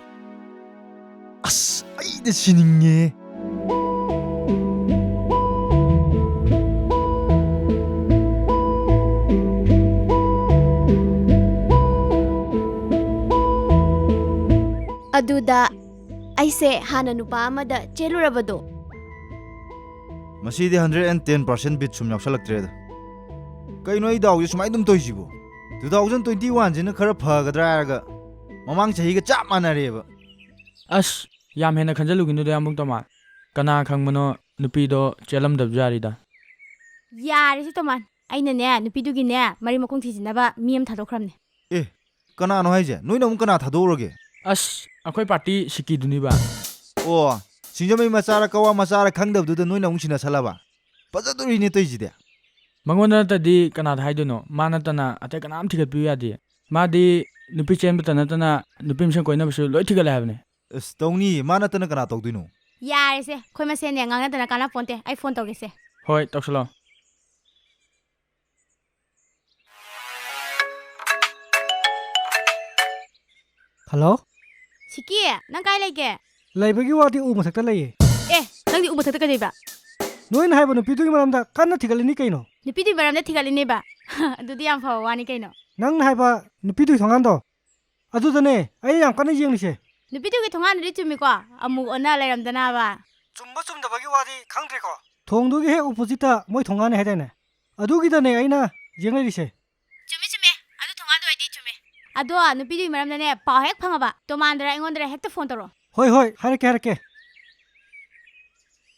ꯑꯁ, ꯑꯩꯗ ꯁꯤꯅꯤꯡꯉꯦ꯫ ꯑꯗꯨꯗ ꯑꯩꯁꯦ ꯍꯥꯟꯅ ꯅꯨꯄꯥ ꯑꯃꯗ ꯆꯦꯜꯂꯨꯔꯕꯗꯣ꯫ ꯃꯁꯤꯗꯤ hundred and ten percent ꯕꯤꯠ ꯁꯨꯝ ꯌꯥꯎꯁꯜꯂꯛꯇ꯭ꯔꯦꯗ꯫ ꯀꯩꯅꯣ ꯑꯩ ꯗꯥꯎꯁꯦ ꯁꯨꯃꯥꯏꯅ ꯑꯗꯨꯝ ꯇꯧꯔꯤꯁꯤꯕꯣ? Two thousand twenty one ꯁꯤꯅ ꯈꯔ ꯐꯒꯗ꯭ꯔꯥ ꯍꯥꯏꯔꯒ ꯃꯃꯥꯡ ꯆꯍꯤꯒ ꯆꯞ ꯃꯥꯟꯅꯔꯦꯕ꯫ ꯑꯁ, ꯌꯥꯝ ꯍꯦꯟꯅ ꯈꯟꯖꯜꯂꯨꯒꯤꯅꯨꯗ, ꯏꯌꯥꯝꯕꯨꯡ ꯇꯣꯃꯥ꯫ ꯀꯅꯥ ꯈꯪꯕꯅꯣ, ꯅꯨꯄꯤꯗꯣ ꯆꯦꯜꯂꯝꯗꯕꯁꯨ ꯌꯥꯔꯤꯗ꯫ ꯌꯥꯔꯦꯁꯦ ꯇꯣꯃꯥꯟ, ꯑꯩꯅꯅꯦ ꯅꯨꯄꯤꯗꯨꯒꯤꯅꯦ ꯃꯔꯤ ꯃꯈꯣꯡ ꯊꯤꯖꯤꯟꯅꯕ ꯃꯤ ꯑꯃ ꯊꯥꯗꯣꯛꯈ꯭ꯔꯕꯅꯦ꯫ ꯑꯦ, ꯀꯅꯥꯅꯣ ꯍꯥꯏꯁꯦ? ꯅꯣꯏꯅ ꯑꯃꯨꯛ ꯀꯅꯥ ꯊꯥꯗꯣꯛꯎꯔꯒꯦ? ꯑꯁ, ꯑꯩꯈꯣꯏ ꯄꯥꯔꯇꯤ ꯁꯤꯀꯤꯗꯨꯅꯤꯕ꯫ ꯑꯣ, ꯁꯤꯡꯖꯃꯩ ꯃꯆꯥꯔ ꯀꯋꯥ ꯃꯆꯥꯔ ꯈꯪꯗꯕꯗꯨꯗ ꯅꯣꯏꯅ ꯑꯃꯨꯛ ꯁꯤꯟꯅꯁꯜꯂꯕ? ꯐꯖꯗꯣꯔꯤꯅꯦ ꯇꯧꯔꯤꯁꯤꯗꯤ꯫ ꯃꯉꯣꯟꯗ ꯅꯠꯇ꯭ꯔꯗꯤ ꯀꯅꯥꯗ ꯍꯥꯏꯗꯣꯏꯅꯣ? ꯃꯥ ꯅꯠꯇꯅ ꯑꯇꯩ ꯀꯅꯥꯝ ꯊꯤꯒꯠꯄꯤꯌꯨ ꯌꯥꯗꯦ꯫ ꯃꯥꯗꯤ ꯅꯨꯄꯤ ꯆꯦꯟꯕꯇ ꯅꯠꯇꯅ ꯅꯨꯄꯤ ꯃꯁꯦꯟ ꯀꯣꯏꯅꯕꯁꯨ ꯂꯣꯏ ꯊꯤꯒꯠꯂꯦ ꯍꯥꯏꯕꯅꯦ꯫ ꯑꯁ, ꯇꯧꯅꯤ, ꯃꯥ ꯅꯠꯇꯅ ꯀꯅꯥ ꯇꯧꯗꯣꯏꯅꯣ? ꯌꯥꯔꯦꯁꯦ, ꯑꯩꯈꯣꯏ ꯃꯁꯦꯟꯅꯦ ꯉꯥꯡꯅꯗꯅ ꯀꯥꯟꯅꯄꯣꯟꯇꯦ꯫ ꯑꯩ ꯐꯣꯟ ꯇꯧꯒꯦꯁꯦ꯫ ꯍꯣꯏ, ꯇꯧꯁꯜꯂꯣ꯫ ꯍꯜꯂꯣ? ꯁꯤꯀꯤ, ꯅꯪ ꯀꯥꯏ ꯂꯩꯒꯦ? ꯂꯩꯕꯒꯤ ꯋꯥꯗꯤ ꯎ ꯃꯊꯛꯇ ꯂꯩꯌꯦ꯫ ꯑꯦ, ꯅꯪꯗꯤ ꯎ ꯃꯊꯛꯇ ꯀꯩꯗꯧꯕ? ꯅꯣꯏꯅ ꯍꯥꯏꯕ ꯅꯨꯄꯤꯗꯨꯒꯤ ꯃꯔꯝꯗ ꯀꯟꯅ ꯊꯤꯒꯠꯂꯤꯅꯤ ꯀꯩꯅꯣ꯫ ꯅꯨꯄꯤꯗꯨꯒꯤ ꯃꯔꯝꯗ ꯊꯤꯒꯠꯂꯤꯅꯦꯕ? ꯑꯗꯨꯗꯤ ꯌꯥꯝ ꯐꯕ ꯋꯥꯅꯤ ꯀꯩꯅꯣ꯫ ꯅꯪꯅ ꯍꯥꯏꯕ ꯅꯨꯄꯤꯗꯨꯒꯤ ꯊꯣꯡꯒꯥꯟꯗꯣ, ꯑꯗꯨꯗꯅꯦ ꯑꯩ ꯌꯥꯝ ꯀꯟꯅ ꯌꯦꯡꯂꯤꯁꯦ꯫ ꯅꯨꯄꯤꯗꯨꯒꯤ ꯊꯣꯡꯒꯥꯟꯗꯨꯗꯤ ꯆꯨꯝꯃꯤꯀꯣ? ꯑꯃꯨꯛ ꯑꯣꯟꯅ ꯂꯩꯔꯝꯗꯅꯕ꯫ ꯆꯨꯝꯕ ꯆꯨꯝꯗꯕꯒꯤ ꯋꯥꯗꯤ ꯈꯪꯗ꯭ꯔꯦꯀꯣ꯫ ꯊꯣꯡꯗꯨꯒꯤ ꯍꯦꯛ ꯑꯣꯄꯣꯖꯤꯠꯇ ꯃꯣꯏ ꯊꯣꯡꯒꯥꯟꯅꯦ ꯍꯥꯏꯗꯥꯏꯅꯦ? ꯑꯗꯨꯒꯤꯗꯅꯦ ꯑꯩꯅ ꯌꯦꯡ ꯂꯩꯔꯤꯁꯦ꯫ ꯆꯨꯝꯃꯤ, ꯆꯨꯝꯃꯤ꯫ ꯑꯗꯨ ꯊꯣꯡꯒꯥꯟꯗꯣ ꯑꯩꯗꯤ ꯆꯨꯝꯃꯤ꯫ ꯑꯗꯣ ꯅꯨꯄꯤꯗꯨꯒꯤ ꯃꯔꯝꯗꯅꯦ ꯄꯥꯎ ꯍꯦꯛ ꯐꯪꯉꯕ, ꯇꯣꯃꯥꯟꯗꯔ ꯑꯩꯉꯣꯟꯗꯔ ꯍꯦꯛꯇ ꯐꯣꯟ ꯇꯧꯔꯛꯑꯣ꯫ ꯍꯣꯏ, ꯍꯣꯏ, ꯍꯥꯏꯔꯛꯀꯦ, ꯍꯥꯏꯔꯛꯀꯦ꯫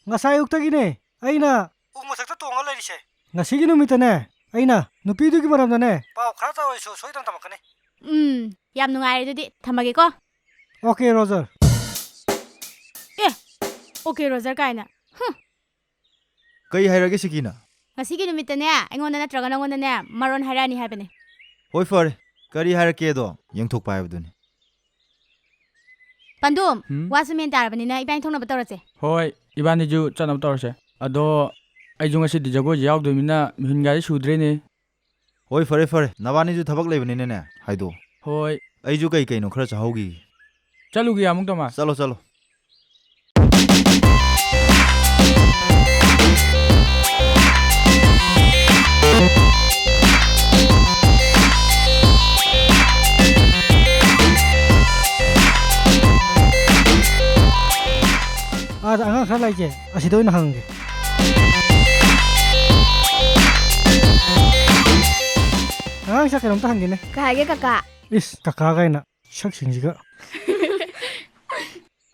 ꯉꯁꯥꯏ ꯑꯌꯨꯛꯇꯒꯤꯅꯦ ꯑꯩꯅ ꯎ ꯃꯊꯛꯇ ꯇꯣꯡꯉ ꯂꯩꯔꯤꯁꯦ꯫ ꯉꯁꯤꯒꯤ ꯅꯨꯃꯤꯠꯇꯅꯦ ꯑꯩꯅ ꯅꯨꯄꯤꯗꯨꯒꯤ ꯃꯔꯝꯗꯅꯦ ꯄꯥꯎ ꯈꯔ ꯇꯧꯔꯁꯨ ꯁꯣꯏꯗꯅ ꯇꯝꯃꯛꯀꯅꯤ꯫ ꯎꯝ, ꯌꯥꯝ ꯅꯨꯡꯉꯥꯏꯔꯦ, ꯑꯗꯨꯗꯤ ꯊꯝꯃꯒꯦꯀꯣ꯫ Okay, roger. ꯑꯦ, ꯑꯣꯀꯦ, ꯔꯣꯖꯔ ꯀꯥꯏꯅ꯫ ꯍꯨꯝ꯫ ꯀꯩ ꯍꯥꯏꯔꯒꯦ ꯁꯤꯀꯤꯅ? ꯉꯁꯤꯒꯤ ꯅꯨꯃꯤꯠꯇꯅꯦ ꯑꯩꯉꯣꯟꯗ ꯅꯠꯇ꯭ꯔꯒ ꯅꯪꯉꯣꯟꯗꯅꯦ ꯃꯔꯣꯟ ꯍꯥꯏꯔꯛꯑꯅꯤ ꯍꯥꯏꯕꯅꯦ꯫ ꯍꯣꯏ, ꯐꯔꯦ, ꯀꯔꯤ ꯍꯥꯏꯔꯛꯀꯦꯗꯣ ꯌꯦꯡꯊꯣꯛꯄ ꯍꯥꯏꯕꯗꯨꯅꯤ꯫ ꯄꯟꯗꯨꯝ, ꯎꯝ? ꯋꯥꯁꯨ ꯃꯦꯟ ꯇꯥꯔꯕꯅꯤꯅ ꯏꯕꯥꯅꯤ ꯊꯣꯛꯅꯕ ꯇꯧꯔꯁꯦ꯫ ꯍꯣꯏ, ꯏꯕꯥꯅꯤꯁꯨ ꯆꯠꯅꯕ ꯇꯧꯔꯁꯦ꯫ ꯑꯗꯣ ꯑꯩꯁꯨ ꯉꯁꯤꯗꯤ ꯖꯒꯣꯏꯁꯨ ꯌꯥꯎꯗꯣꯏꯅꯤꯅ ꯃꯤꯍꯨꯟꯒꯥꯁꯦ ꯁꯨꯗ꯭ꯔꯦꯅꯦ꯫ ꯍꯣꯏ, ꯐꯔꯦ, ꯐꯔꯦ, ꯅꯕꯥꯅꯤꯁꯨ ꯊꯕꯛ ꯂꯩꯕꯅꯤꯅꯅꯦ ꯍꯥꯏꯗꯣ꯫ ꯍꯣꯏ꯫ ꯑꯩꯁꯨ ꯀꯩ ꯀꯩꯅꯣ ꯈꯔ ꯆꯥꯍꯧꯈꯤꯒꯦ꯫ ꯆꯠꯂꯨꯒꯦ ꯑꯃꯨꯛ, ꯇꯣꯃꯥꯁ꯫ ꯆꯠꯂꯣ, ꯆꯠꯂꯣ꯫ ꯑꯥꯗ ꯑꯉꯥꯡ ꯈꯔ ꯂꯩꯁꯦ, ꯑꯁꯤꯗ ꯑꯣꯏꯅ ꯍꯪꯒꯦ꯫ ꯑꯉꯥꯡꯁꯦ, ꯀꯩꯅꯣꯝꯇ ꯍꯪꯒꯦꯅꯦ꯫ ꯀꯩ ꯍꯥꯏꯒꯦ, ꯀꯀꯥ? ꯏꯁ, ꯀꯀꯥ ꯀꯥꯏꯅ, ꯁꯛꯁꯤꯡꯁꯤꯒ꯫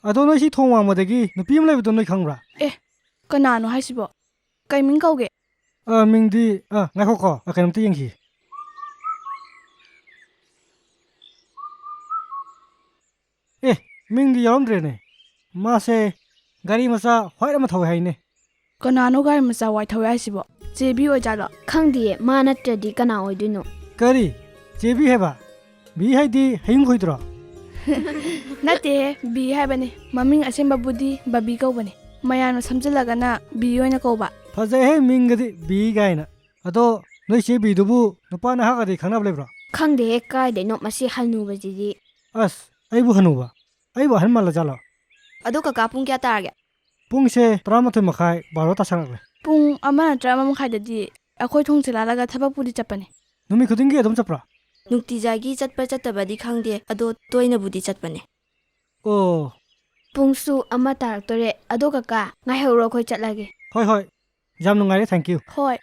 ꯑꯗꯣ ꯅꯣꯏ ꯁꯤ ꯊꯣꯡ ꯋꯥꯡꯃꯗꯒꯤ ꯅꯨꯄꯤ ꯑꯃ ꯂꯩꯕꯗꯣ ꯅꯣꯏ ꯈꯪꯕ꯭ꯔꯥ? ꯑꯦ, ꯀꯅꯥꯅꯣ ꯍꯥꯏꯁꯤꯕꯣ? ꯀꯩ ꯃꯤꯡ ꯀꯧꯒꯦ? ꯑ, ꯃꯤꯡꯗꯤ, ꯑ, ꯉꯥꯏꯈꯣꯀꯣ, ꯑ, ꯀꯩꯅꯣꯝꯇ ꯌꯦꯡꯈꯤ꯫ ꯑꯦ, ꯃꯤꯡꯗꯤ ꯌꯥꯎꯔꯝꯗ꯭ꯔꯦꯅꯦ꯫ ꯃꯥꯁꯦ ꯒꯥꯔꯤ ꯃꯆꯥ white ꯑꯃ ꯊꯧꯋꯦ ꯍꯥꯏꯅꯦ꯫ ꯀꯅꯥꯅꯣ ꯒꯥꯔꯤ ꯃꯆꯥ white ꯊꯧꯋꯦ ꯍꯥꯏꯁꯤꯕꯣ? ꯆꯦꯕꯤ ꯑꯣꯏꯖꯥꯠꯂꯣ? ꯈꯪꯗꯤꯌꯦ, ꯃꯥ ꯅꯠꯇ꯭ꯔꯗꯤ ꯀꯅꯥ ꯑꯣꯏꯗꯣꯏꯅꯣ? ꯀꯔꯤ? ꯆꯦꯕꯤ ꯍꯥꯏꯕ? ꯕꯤ ꯍꯥꯏꯗꯤ ꯍꯌꯨꯝ ꯈꯣꯏꯗ꯭ꯔꯣ? ꯅꯠꯇꯦꯍꯦ, ꯕꯤ ꯍꯥꯏꯕꯅꯤ꯫ ꯃꯃꯤꯡ ꯑꯁꯦꯡꯕꯕꯨꯗꯤ ꯕꯕꯤ ꯀꯧꯕꯅꯤ꯫ ꯃꯌꯥꯝꯅ ꯁꯝꯖꯤꯜꯂꯒꯅ ꯕꯤ ꯑꯣꯏꯅ ꯀꯧꯕ꯫ ꯐꯖꯩꯍꯦ ꯃꯤꯡꯒꯗꯤ, ꯕꯤ ꯀꯥꯏꯅ꯫ ꯑꯗꯣ ꯅꯣꯏ ꯆꯦ ꯕꯤꯗꯨꯕꯨ ꯅꯨꯄꯥ ꯅꯍꯥꯒꯗꯤ ꯈꯪꯅꯕ ꯂꯩꯕ꯭ꯔꯣ? ꯈꯪꯗꯦꯍꯦ, ꯀꯥꯏꯗꯩꯅꯣ ꯃꯁꯤ ꯍꯅꯨꯕꯁꯤꯗꯤ꯫ ꯑꯁ, ꯑꯩꯕꯨ ꯍꯅꯨꯕ? ꯑꯩꯕꯨ ꯑꯍꯟ ꯃꯥꯜꯂꯖꯥꯠꯂꯣ? ꯑꯗꯣ ꯀꯀꯥ, ꯄꯨꯡ ꯀꯌꯥ ꯇꯥꯔꯒꯦ? ꯄꯨꯡꯁꯦ ꯇꯔꯥꯃꯥꯊꯣꯏ ꯃꯈꯥꯏ, ꯕꯥꯔꯣ ꯇꯥꯁꯜꯂꯛꯂꯦ꯫ ꯄꯨꯡ ꯑꯃ ꯅꯠꯇ꯭ꯔ ꯑꯃ ꯃꯈꯥꯏꯗꯗꯤ ꯑꯩꯈꯣꯏ ꯊꯣꯡ ꯊꯤꯜꯂꯛꯂꯒ ꯊꯕꯛꯄꯨꯗꯤ ꯆꯠꯄꯅꯦ꯫ ꯅꯨꯃꯤꯠ ꯈꯨꯗꯤꯡꯒꯤ ꯑꯗꯨꯝ ꯆꯠꯄ꯭ꯔꯥ? ꯅꯨꯡꯇꯤꯖꯥꯏꯒꯤ ꯆꯠꯄ ꯆꯠꯇꯕꯗꯤ ꯈꯪꯗꯦ, ꯑꯗꯣ ꯇꯣꯏꯅꯕꯨꯗꯤ ꯆꯠꯄꯅꯦ꯫ ꯑꯣ꯫ ꯄꯨꯡꯁꯨ ꯑꯃ ꯇꯥꯔꯛꯇꯣꯔꯦ꯫ ꯑꯗꯣ ꯀꯀꯥ, ꯉꯥꯏꯍꯧꯔꯣ, ꯑꯩꯈꯣꯏ ꯆꯠꯂꯒꯦ꯫ ꯍꯣꯏ, ꯍꯣꯏ꯫ ꯌꯥꯝ ꯅꯨꯡꯉꯥꯏꯔꯦ, thank you꯫ ꯍꯣꯏ꯫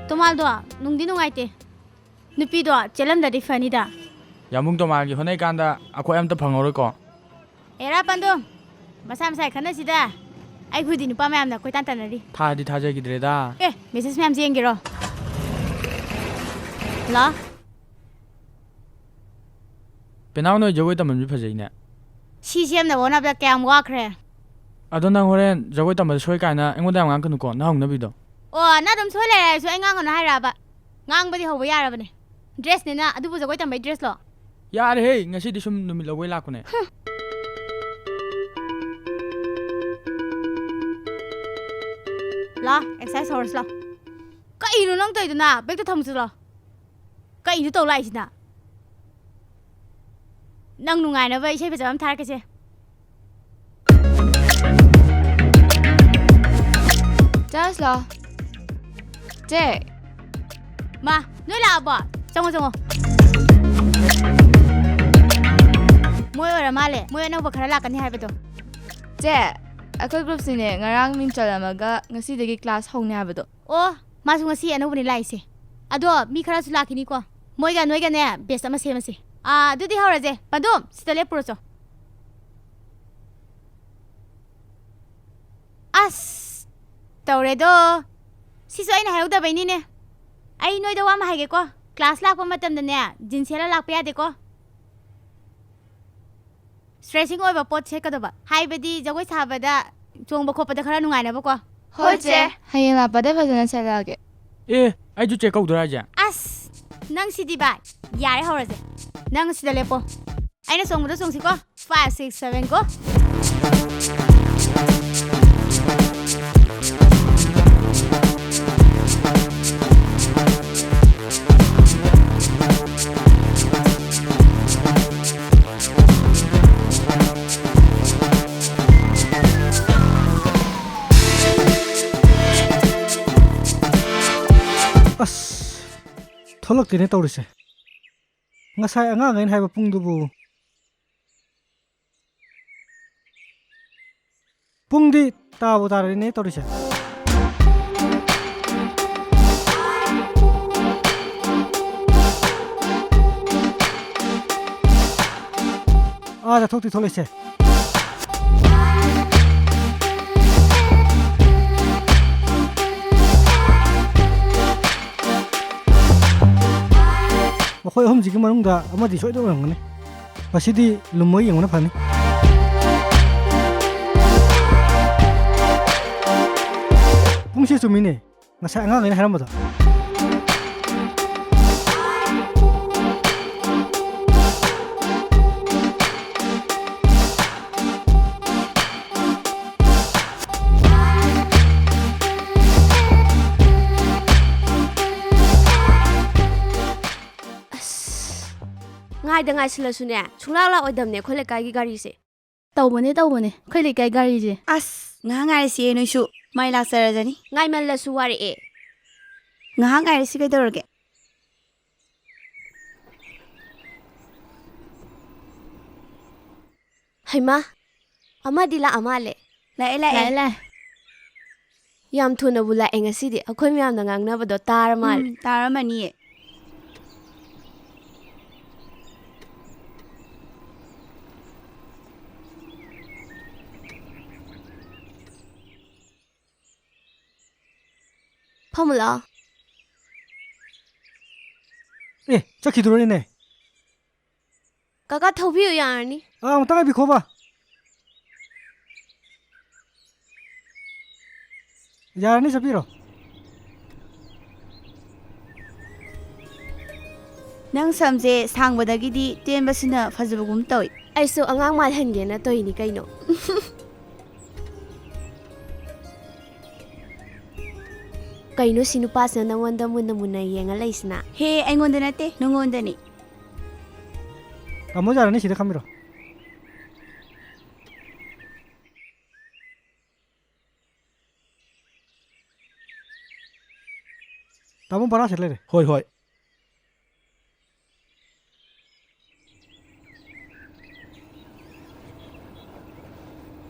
ꯇꯣꯃꯥꯜꯗꯣ ꯅꯨꯡꯗꯤ ꯅꯨꯡꯉꯥꯏꯇꯦ꯫ ꯅꯨꯄꯤꯗꯣ ꯆꯦꯜꯂꯝꯗ꯭ꯔꯗꯤ ꯐꯅꯤꯗ꯫ ꯌꯥꯝꯕꯨꯡ ꯇꯣꯃꯥꯜꯒꯤ ꯍꯣꯠꯅꯩꯀꯥꯟꯗ ꯑꯩꯈꯣꯏ ꯑꯝꯇ ꯐꯪꯍꯧꯔꯣꯏꯀꯣ꯫ ꯑꯦꯔꯥ ꯄꯥꯟꯗꯨꯝ, ꯃꯁꯥ ꯃꯁꯥꯒꯤ ꯈꯠꯅꯁꯤꯗ꯫ ꯑꯩ ꯍꯨꯏꯗꯤ ꯅꯨꯄꯥ ꯃꯌꯥꯝꯅ ꯀꯣꯏꯇꯥꯟ ꯇꯥꯟꯅꯔꯤ꯫ ꯊꯥꯗꯤ ꯊꯥꯖꯈꯤꯗ꯭ꯔꯦꯗ꯫ ꯑꯦ, message ꯃꯌꯥꯝꯁꯦ ꯌꯦꯡꯒꯦꯔꯣ? ꯍꯜꯂꯣ? ꯄꯦꯅꯥꯎ, ꯅꯣꯏ ꯖꯒꯣꯏ ꯇꯝꯐꯝꯁꯤ ꯐꯖꯩꯅꯦ꯫ ꯁꯤ ꯁꯦꯝꯅꯕ ꯍꯣꯠꯅꯕꯗ ꯀꯌꯥꯝ ꯋꯥꯈ꯭ꯔꯦ꯫ ꯑꯗꯣ ꯅꯪ ꯍꯣꯔꯦꯟ ꯖꯒꯣꯏ ꯇꯝꯕꯗ ꯁꯣꯏ ꯀꯥꯏꯅ ꯑꯩꯉꯣꯟꯗ ꯌꯥꯝ ꯉꯥꯡꯀꯅꯨꯀꯣ, ꯅꯍꯧꯅꯕꯤꯗꯣ꯫ ꯑꯣ, ꯅꯪ ꯑꯗꯨꯝ ꯁꯣꯏ ꯂꯩꯔꯦ ꯍꯥꯏꯔꯁꯨ ꯑꯩ ꯉꯥꯡꯒꯅꯨ ꯍꯥꯏꯔꯕ? ꯉꯥꯡꯕꯗꯤ ꯍꯧꯕ ꯌꯥꯔꯕꯅꯦ꯫ Dressꯅꯤꯅ, ꯑꯗꯨꯕꯨ ꯖꯒꯣꯏ ꯇꯝꯕꯩ dressꯂꯣ? ꯌꯥꯔꯦꯍꯦ, ꯉꯁꯤꯗꯤ ꯁꯨꯝ ꯅꯨꯃꯤꯠ ꯂꯧꯕꯩ ꯂꯥꯛꯄꯅꯦ꯫ ꯍꯨꯝ꯫ ꯂꯥ, exercise ꯍꯧꯔꯁꯤ ꯂꯥ꯫ ꯀꯩꯅꯣ ꯅꯪ ꯇꯧꯔꯤꯗꯨꯅ? Bagꯇ ꯊꯝꯃꯨ ꯆꯠꯂꯣ꯫ ꯀꯩꯅꯣ ꯇꯧ ꯂꯥꯛꯏꯁꯤꯅ? ꯅꯪ ꯅꯨꯡꯉꯥꯏꯅꯕ ꯏꯁꯩ ꯐꯖꯕ ꯑꯃ ꯊꯥꯔꯛꯀꯦꯁꯦ꯫ ꯆꯥꯔꯖꯂꯣ? ꯆꯦ! ꯃꯥ, ꯅꯣꯏ ꯂꯥꯛꯑꯕꯣ? ꯆꯪꯉꯣ, ꯆꯪꯉꯣ꯫ ꯃꯣꯏ ꯑꯣꯏꯔ ꯃꯥꯜꯂꯦ, ꯃꯣꯏ ꯑꯅꯧꯕ ꯈꯔ ꯂꯥꯛꯀꯅꯤ ꯍꯥꯏꯕꯗꯣ꯫ ꯆꯦ, ꯑꯩꯈꯣꯏ groupꯁꯤꯅꯦ ꯉꯔꯥꯡ ꯃꯤꯡ ꯆꯜꯂꯝꯃꯒ ꯉꯁꯤꯗꯒꯤ class ꯍꯧꯅꯤ ꯍꯥꯏꯕꯗꯣ꯫ ꯑꯣ, ꯃꯥꯁꯨ ꯉꯁꯤ ꯑꯅꯧꯕꯅꯦ ꯂꯥꯛꯏꯁꯦ꯫ ꯑꯗꯣ ꯃꯤ ꯈꯔꯁꯨ ꯂꯥꯛꯈꯤꯅꯤꯀꯣ꯫ ꯃꯣꯏꯒ ꯅꯣꯏꯒꯅꯦ batch ꯑꯃ ꯁꯦꯝꯃꯁꯦ꯫ ꯑꯥ, ꯑꯗꯨꯗꯤ ꯍꯧꯔꯁꯦ꯫ ꯄꯟꯗꯨꯝ, ꯁꯤꯗ ꯂꯦꯞꯄꯨꯔꯣ ꯆꯣ꯫ ꯑꯁ, ꯇꯧꯔꯦꯗꯣ꯫ ꯁꯤꯁꯨ ꯑꯩꯅ ꯍꯥꯏꯍꯧꯗꯕꯩꯅꯤꯅꯦ꯫ ꯑꯩ ꯅꯣꯏꯗ ꯋꯥ ꯑꯃ ꯍꯥꯏꯒꯦꯀꯣ꯫ ꯀ꯭ꯂꯥꯁ ꯂꯥꯛꯄ ꯃꯇꯝꯗꯅꯦ, ꯖꯤꯟꯁ ꯁꯦꯠꯂ ꯂꯥꯛꯄ ꯌꯥꯗꯦꯀꯣ꯫ ꯁ꯭ꯇ꯭ꯔꯦꯆꯤꯡ ꯑꯣꯏꯕ ꯄꯣꯠ ꯁꯦꯠꯀꯗꯕ꯫ ꯍꯥꯏꯕꯗꯤ ꯖꯒꯣꯏ ꯁꯥꯕꯗ ꯆꯣꯡꯕ ꯈꯣꯠꯄꯗ ꯈꯔ ꯅꯨꯡꯉꯥꯏꯅꯕꯀꯣ꯫ ꯍꯣꯏ, ꯆꯦ꯫ ꯍꯌꯦꯡ ꯂꯥꯛꯄꯗ ꯐꯖꯅ ꯁꯦꯠꯂꯛꯑꯒꯦ꯫ ꯑꯦ, ꯑꯩꯁꯨ ꯆꯦꯛ ꯀꯧꯗꯣꯏꯔꯥ ꯍꯥꯏꯁꯦ? ꯑꯁ, ꯅꯪ ꯁꯤꯗꯤ ꯚꯥꯏ꯫ ꯌꯥꯔꯦ, ꯍꯧꯔꯁꯦ꯫ ꯅꯪ ꯁꯤꯗ ꯂꯦꯞꯄꯣ꯫ ꯑꯩꯅ ꯆꯣꯡꯕꯗꯣ ꯆꯣꯡꯁꯤꯀꯣ꯫ Five, six, seven, go! ꯑꯁ, ꯊꯣꯛꯂꯛꯇꯦꯅꯦ ꯇꯧꯔꯤꯁꯦ꯫ ꯉꯁꯥꯏ ꯑꯉꯥꯡꯈꯩꯅ ꯍꯥꯏꯕ ꯄꯨꯡꯗꯨꯕꯨ? ꯄꯨꯡꯗꯤ ꯇꯥꯕꯨ ꯇꯥꯔꯦꯅꯦ ꯇꯧꯔꯤꯁꯦ꯫ ꯑꯥꯗ ꯊꯣꯛꯇꯤ ꯊꯣꯛꯂꯛꯏꯁꯦ꯫ ꯃꯈꯣꯏ ꯑꯍꯨꯝꯁꯤꯒꯤ ꯃꯅꯨꯡꯗ ꯑꯃꯗꯤ ꯁꯣꯏꯗꯅ ꯑꯣꯏꯔꯝꯒꯅꯤ꯫ ꯃꯁꯤꯗꯤ ꯂꯨꯝꯃ ꯌꯦꯡꯕꯅ ꯐꯅꯤ꯫ ꯄꯨꯡꯁꯦ ꯆꯨꯝꯃꯤꯅꯦ, ꯉꯁꯥꯏ ꯑꯉꯥꯡꯈꯩꯅ ꯍꯥꯏꯔꯝꯕꯗꯣ꯫ ꯑꯁ, ꯉꯥꯏꯗ ꯉꯥꯏꯁꯤꯜꯂꯁꯨꯅꯦ, ꯁꯨꯡꯂꯥꯛ ꯂꯥꯛꯑꯣꯏꯗꯕꯅꯦ ꯑꯩꯈꯣꯏ ꯂꯩꯀꯥꯏꯒꯤ ꯒꯥꯔꯤꯁꯦ꯫ ꯇꯧꯕꯅꯦ, ꯇꯧꯕꯅꯦ, ꯑꯩꯈꯣꯏ ꯂꯩꯀꯥꯏ ꯒꯥꯔꯤꯁꯦ꯫ ꯑꯁ, ꯉꯥꯏꯍꯥꯛ ꯉꯥꯏꯔꯁꯤꯌꯦ ꯅꯣꯏꯁꯨ, ꯃꯥꯏ ꯂꯥꯛꯆꯔꯖꯅꯤ꯫ ꯉꯥꯏꯃꯜꯂꯁꯨ ꯋꯥꯔꯛꯑꯦ꯫ ꯉꯥꯏꯍꯥꯛ ꯉꯥꯏꯔꯁꯤ ꯀꯩꯗꯧꯔꯒꯦ? ꯍꯩꯃꯥ, ꯑꯃꯗꯤ ꯂꯥꯛꯑ ꯃꯥꯜꯂꯦ꯫ ꯂꯥꯛꯑꯦ, ꯂꯥꯛꯑꯦ꯫ ꯂꯥꯛꯑꯦ, ꯂꯥꯛꯑꯦ꯫ ꯌꯥꯝ ꯊꯨꯅꯕꯨ ꯂꯥꯛꯑꯦ ꯉꯁꯤꯗꯤ꯫ ꯑꯩꯈꯣꯏ ꯃꯌꯥꯝꯅ ꯉꯥꯡꯅꯕꯗꯣ ꯇꯥꯔ ꯃꯥꯜꯂꯦ꯫ ꯎꯝ, ꯇꯥꯔꯝꯃꯅꯤꯌꯦ꯫ ꯐꯝꯃꯨ ꯂꯥꯛꯑꯣ꯫ ꯑꯦ, ꯆꯠꯈꯤꯗꯣꯔꯤꯅꯦ꯫ ꯀꯀꯥ, ꯊꯧꯕꯤꯌꯨ ꯌꯥꯔꯅꯤ꯫ ꯑꯥ, ꯑꯃꯨꯛꯇ ꯉꯥꯏꯕꯤꯈꯣꯕ꯫ ꯌꯥꯔꯅꯤ, ꯆꯠꯄꯤꯔꯣ꯫ ꯅꯪ ꯁꯝꯁꯦ ꯁꯥꯡꯕꯗꯒꯤꯗꯤ ꯇꯦꯟꯕꯁꯤꯅ ꯐꯖꯕꯒꯨꯝ ꯇꯧꯏ꯫ ꯑꯩꯁꯨ ꯑꯉꯥꯡ ꯃꯥꯜꯍꯟꯒꯦꯅ ꯇꯧꯏꯅꯤ ꯀꯩꯅꯣ꯫ ꯀꯩꯅꯣ ꯁꯤ ꯅꯨꯄꯥꯁꯤꯅ ꯅꯪꯉꯣꯟꯗ ꯃꯨꯟꯅ ꯃꯨꯟꯅ ꯌꯦꯡꯉ ꯂꯩꯁꯤꯅ? ꯍꯦ, ꯑꯩꯉꯣꯟꯗ ꯅꯠꯇꯦ, ꯅꯉꯣꯟꯗꯅꯤ꯫ ꯇꯥꯃꯣ ꯌꯥꯔꯅꯤ, ꯁꯤꯗ ꯈꯝꯕꯤꯔꯣ꯫ ꯇꯥꯃꯣ ꯚꯔꯥꯁꯦ ꯂꯩꯔꯦ꯫ ꯍꯣꯏ, ꯍꯣꯏ꯫